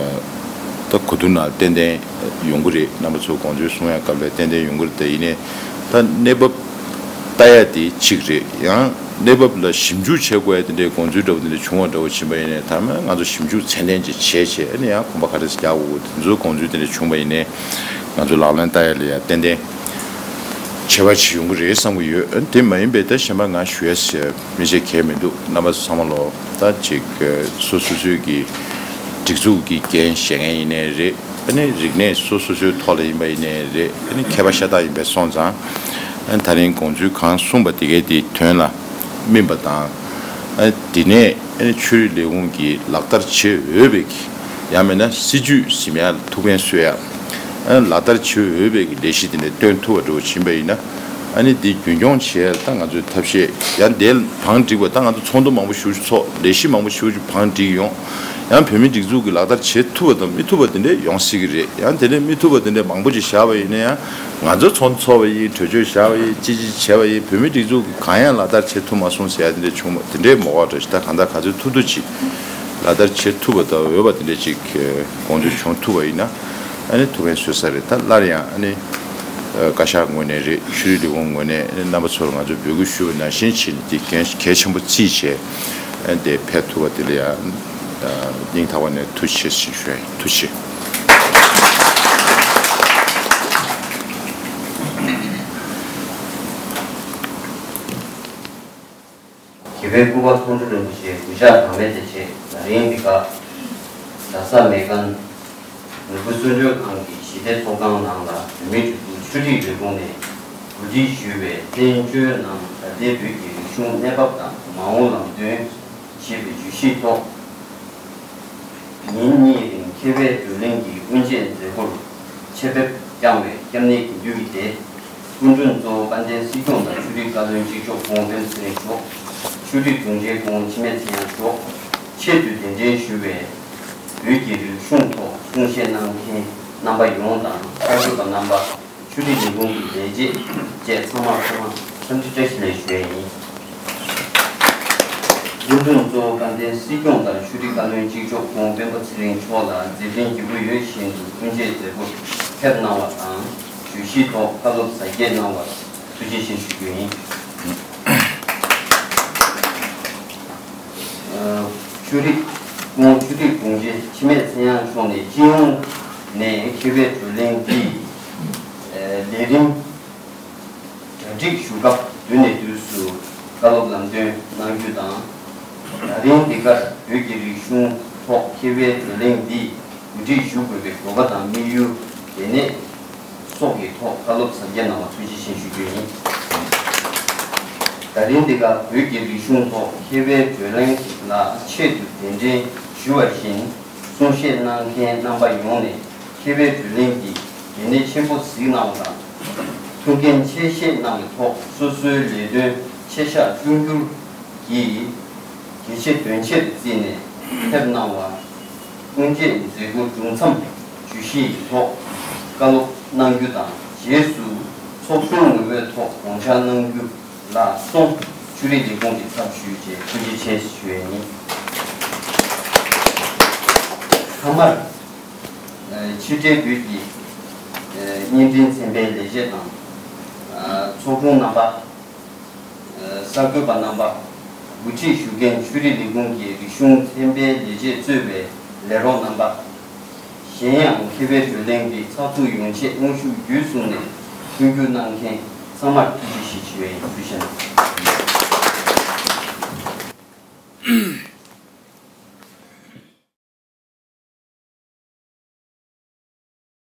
ད་གོ་བསྡུར་ནང་ཏན་ཏན་ཡོང་གི་རེད། རྣམ་པ་ཚོ་དགོངས་ཚུལ་གསུང་ཡ་སྐབས་ལ་ཏན་ཏན་ཡོང་གི་རེད། ད་ཡིན་ནའི་ད་གནས་བབ་ལྟ་ཡ་དེ་གཅིག་རེད། ཡང་གནས་བབ་ལ་ཞིབ་འཇུག་བྱེད་དགོས་ཡ་དེ་འདྲའི་དགོངས་ཚུལ་འདྲ་བོ་དེ་འདྲ་བྱུང་བ་འདྲ་བོ་ཕྱིན་པ་ཡིན་ནའི་ད་མ་ང་ཚོ་ཞིབ་འཇུག་ཚད་ལྡན་ཅིག་བྱས་བྱས་ཨ་ནི་ཡང་གོམ་པ་ག་རེ་རྒྱག་དགོས་དེ་ཚོའི་དགོངས་ཚུལ་དེ་འདྲ་བྱུང་བ་ཡིན་ནའི་ང་ཚོ་ལག་ལེན་བསྟར་ཡ་ལ་ཡ་ཏན་ཏན་བྱེད་པ་ཅིག་ཡོང་གི་རེད་བསམ་གྱི་ཡོད། དེ་མ་ཡིན་པའི་ད་གཞན་པ་ང་ཞུ་ཡ་ཞེས་མི་བྱེད་མཁན་མི་འདུག་རྣམ་པ་ཚང་མ་ལོ་ད་ཅིག་སོ་སོ་སོའི་གི་སྒྲིག་འཛུགས་ཀྱི་འགན་བཞེས་མཁན་ཡིན་ནའི་རེད། ཨ་ནི་རིག་གནས་སོ་སོ་སོའི་ཐོག་ལ་ཡིན་པ་ཡིན་ནའི་རེད། ཨ་ནི་མཁས་པ་ཤ་སྟག་ཡིན་པས་སོང་ཙང་ཨ་ནི་ད་རིང་དགོངས་ཚུལ་གང་གསུངས་པ་དེ་གའི་དེའི་དོན་ལ་སྨིན་པ་དང་། ཨ་ནི་དེ་ནས་ཨ་ནི་ཆོས་རིག་ལས་ཁུངས་ཀྱིས་ལག་བསྟར་བྱེད་འོས་པའི་གི་ཡང་མིན་ན་སྲིད་ཇུས་ཟིན་ཡ་ལ་ཐུགས་ཕན་གསོས་ཡ། ཨ་ནི་ལག་བསྟར་བྱེད་འོས་པའི་གི་ལས་གཞི་དེ་འདྲ་བཏོན་ཐུབ་པ་འདྲ་བོ་ཕྱིན་པ་ཡིན་ན། ཨ་ནི་འདི་རྒྱུན་འཁྱོངས་བྱེད་ཡ་ལ་ད་ང་ཚོའི་ཐབས་ཤེས་ཡང་དེ་བང་སྒྲིག་པ་ད་ང་ཚོ་ཚོགས་འདུ་མང་པོ་ཞེ་པོ་ཅིག་ཚོགས། ལས་གཞི་མང་པོ་ཞེ་པོ་ཅིག་བང་སྒྲིག་ཡོང་། ཡང་བོད་མིའི་སྒྲིག་འཛུགས་ཀྱིས་ལག་བསྟར་བྱེད་ཐུབ་པ་དང་མི་ཐུབ་པ་དེ་འདྲ་ཡོང་སྲིད་ཀྱི་རེད། ཡང་དེ་ནས་མི་ཐུབ་པ་དེ་འདྲ་མང་པོ་ཅིག་བཞག་པ་ཡིན་ན་ཡང་ང་ཚོ་ཚོགས་འདུ་ཚོགས་པ་ཡིན། གྲོས་ཆོད་བཞག་པ་ཡིན། ཅི་ཅི་བྱས་པ་ཡིན། བོད་མིའི་སྒྲིག་འཛུགས་ཀྱིས་གང་ཡང་ལག་བསྟར་བྱེད་ཐུབ་མ་སོང་ཟེར་ཡ་དེ་འདྲ་བྱུང་བ་དེ་འདྲའི་མོ་ག་འདྲ་ཞིག་ད་གང་ལྟར་ག་ཚོད་ཐུབ་ཐུབ་ཅིག་ལག་བསྟར་བྱེད་ཐུབ་པ་དང་འོས་པ་དེ་འདྲ་ཅིག་དགོངས་ཚུལ་བྱུང་ཐུབ་པ་ཡིན་ན་ཨ་ནི་ཐུགས་ཕན་གསོས་ས་རེད། ད་སླར་ཡང་ཨ་ནི་བཀའ་ཤག་ངོས་ནས་རེད། ཆོས་རིག་ལས་ཁུངས་ངོས་ནས་ཨ་ནི་རྣམ་པ་ཚོར་ང་ཚོས་འབོད་སྐུལ་ཞུས་པ་ནང་བཞིན་བྱས་ནས་དེ་གལ་གལ་ཆེན་པོ་བརྩིས་བྱས་ཨ་ནི་དེ་ཕེབས་ཐུབ་པ་དེ་ལ་ཡང་སྙིང་ཐག་པ་ནས་ཐུགས་རྗེ་ཆེ་ཞུ་ཡ་ཡིན། ཐུགས་རྗེ་ཆེ། དགེ་བའི་སྐུ་པར་མཐོང་གྲོལ་རིན་པོ་ཆེའི་གུས་ཕྱག་གྲངས་མེད་དེ་ཆེད་ད་རིང་འདི་ག་རྡ་ས་མེག་གྷན་ནོར་བུ་གསོལ་མགྲོན་ཁང་གི་ཞི་བདེ་ཚོགས་ཁང་ནང་ལ་བོད་མིའི་སྒྲིག་འཛུགས་ཆོས་རིག་ལས་ཁུངས་ནས་གོ་སྒྲིག་ཞུས་པའི་བཙན་བྱོལ་ནང་ད་ལྟའི་བོད་ཀྱི་རིག་གཞུང་གནས་བབ་དང་མ་འོངས་ལམ་སྟོན་ཞེས་པའི་བརྗོད་གཞིའི་ཐོག་ཉིན་གཉིས་རིང་མཁས་པའི་བགྲོ་གླེང་གི་དབུ་འབྱེད་མཛད་སྒོར་ཆེད་ཕེབས་བསྐྱངས་པའི་སྐྱབས་གནས་དགེ་འདུན་གྱི་སྡེ། སྐུ་མགྲོན་གཙོ་བོ་དཔལ་ལྡན་སྲིད་སྐྱོང་དང་ཆོས་རིག་བཀའ་བློན་གཅིག་ལྕོགས་སྐུ་ངོ་སྤེན་པ་ཚེ་རིང་མཆོག་ཆོས་རིག་དྲུང་ཆེ་སྐུ་ངོ་འཆི་མེད་ཚེ་དབྱངས་མཆོག་ཆེད་དུ་གདན་འདྲེན་ཞུས་པའི་བོད་ཀྱི་རིག་གཞུང་ཐོག་གསུང་བཤད་གནང་མཁན་རྣམ་པ་ཡོངས་དང་གསར་འགོད་པ་རྣམ་པ། ཆོས་རིག་ལས་ཁུངས་ཀྱི་ལས་བྱེད་བཅས་ཚང་མར་ཐོག་མར་འཚམས་འདྲི་བཀྲ་ཤིས་བདེ་ལེགས་ཞུ་ཡས་ཡིན། སྐུ་མགྲོན་གཙོ་བོ་དཔལ་ལྡན་སྲིད་སྐྱོང་དང་ཆོས་རིག་བཀའ་བློན་གཅིག་ལྕོགས་སྐུ་ངོ་སྤེན་པ་ཚེ་རིང་མཆོག་ལ་མཛད་འཕྲིན་ལྗིད་པོ་ཡོད་བཞིན་དུ་དབུ་འབྱེད་མཛད་སྒོར་ཕེབས་གནང་བ་དང་བརྗོད་གཞིའི་ཐོག་བཀའ་སློབ་ཟབ་རྒྱས་གནང་བར་ཐུགས་རྗེ་ཆེ་ཞུ་རྒྱུ་ཡིན། ཆོས་རིག་སྐུ་ངོ་ཆོས་རིག་དྲུང་ཆེ་འཆི་མེད་ཚེ་དབྱངས་མཆོག་ནས་སྤྱི་ཡོངས་ནས་མཁས་པའི་བགྲོ་གླེང་འདིའི་ལས་རིམ་གྲ་སྒྲིག་ཞུ་སྐབས་དུས་ནས་དུས་སུ་བཀའ་སློབ་ལམ་སྟོན་གནང་རྒྱུ་དང་། ད་རིང་འདི་གར་བོད་ཀྱི་རིག་གཞུང་ཐོག་མཁས་པའི་བགྲོ་གླེང་འདིས་གོ་སྒྲིག་ཞུ་དགོས་པའི་དགོས་པ་དང་དམིགས་ཡུལ། ལས་གནས་སོགས་ཀྱི་ཐོག་བཀའ་སློབ་ཟབ་རྒྱས་གནང་བར་ཐུགས་རྗེ་ཆེ་ཞུ་རྒྱུ་ཡིན། ད་རིང་འདི་ག་བོད་ཀྱི་རིག་གཞུང་ཐོག་མཁས་པའི་བགྲོ་གླེང་ལ་ཆེད་དུ་གདན་འདྲེན་ཞུ་བ་བཞིན་གསུང་བཤད་གནང་མཁན་རྣམ་པ་ཡོངས་ནས་མཁས་པའི་བགྲོ་གླེང་གི་གལ་གནད་ཆེན་པོ་གཟིགས་གནང་བ་དང་། ཐུགས་འགན་ཆེ་བཞེས་གནང་བའི་ཐོག་སོ་སོའི་ལས་དོན་ཆེ་བཞག་ཆུང་འགྱུར་གྱིས་གལ་ཆེ་དོན་ཆེར་བརྩིས་ནས་ཕེབས་གནང་བ། དབུ་འབྱེད་མཛད་སྒོ་གྲུབ་མཚམས་བརྗོད་གཞིའི་ཐོག་བཀའ་སློབ་གནང་རྒྱུ་དང་། རྗེས་སུ་ཚོགས་ཆུང་ངོ་བོའི་ཐོག་དགོངས་འཆར་གནང་རྒྱུ་ལ་སོགས་ཆོས་རིག་ལས་ཁུངས་ཀྱི་ཚབ་ཞུས་རྗེས་ཐུགས་རྗེ་ཆེ་ཞུ་ཡས་ཡིན། མཐའ་མར། ཕྱི་འབྲེལ་བོད་ཀྱི་བརྙན་འཕྲིན་ཚན་པའི་ལས་བྱེད་དང་། ཚོགས་དྲུང་རྣམ་པ། གསར་འགོད་པ་རྣམ་པ། འགོ་ཁྲིད་ཞུ་མཁན་ཆོས་རིག་ལས་ཁུངས་ཀྱི་རིག་གཞུང་ཚན་པའི་ལས་བྱེད་གཙོས་པའི་ལས་རོགས་རྣམ་པ། གཞན་ཡང་མཁས་པའི་བགྲོ་གླེང་འདི་ཚགས་ཚུད་ཡོང་ཆེད་དབང་ཤུགས་བརྒྱུད་གསུམ་ནས་མཐུན་འགྱུར་གནང་མཁན་ཚང་མར་ཐུགས་རྗེ་ཆེ་ཞུ་བའི་ཐུགས་བཞེད་གནང་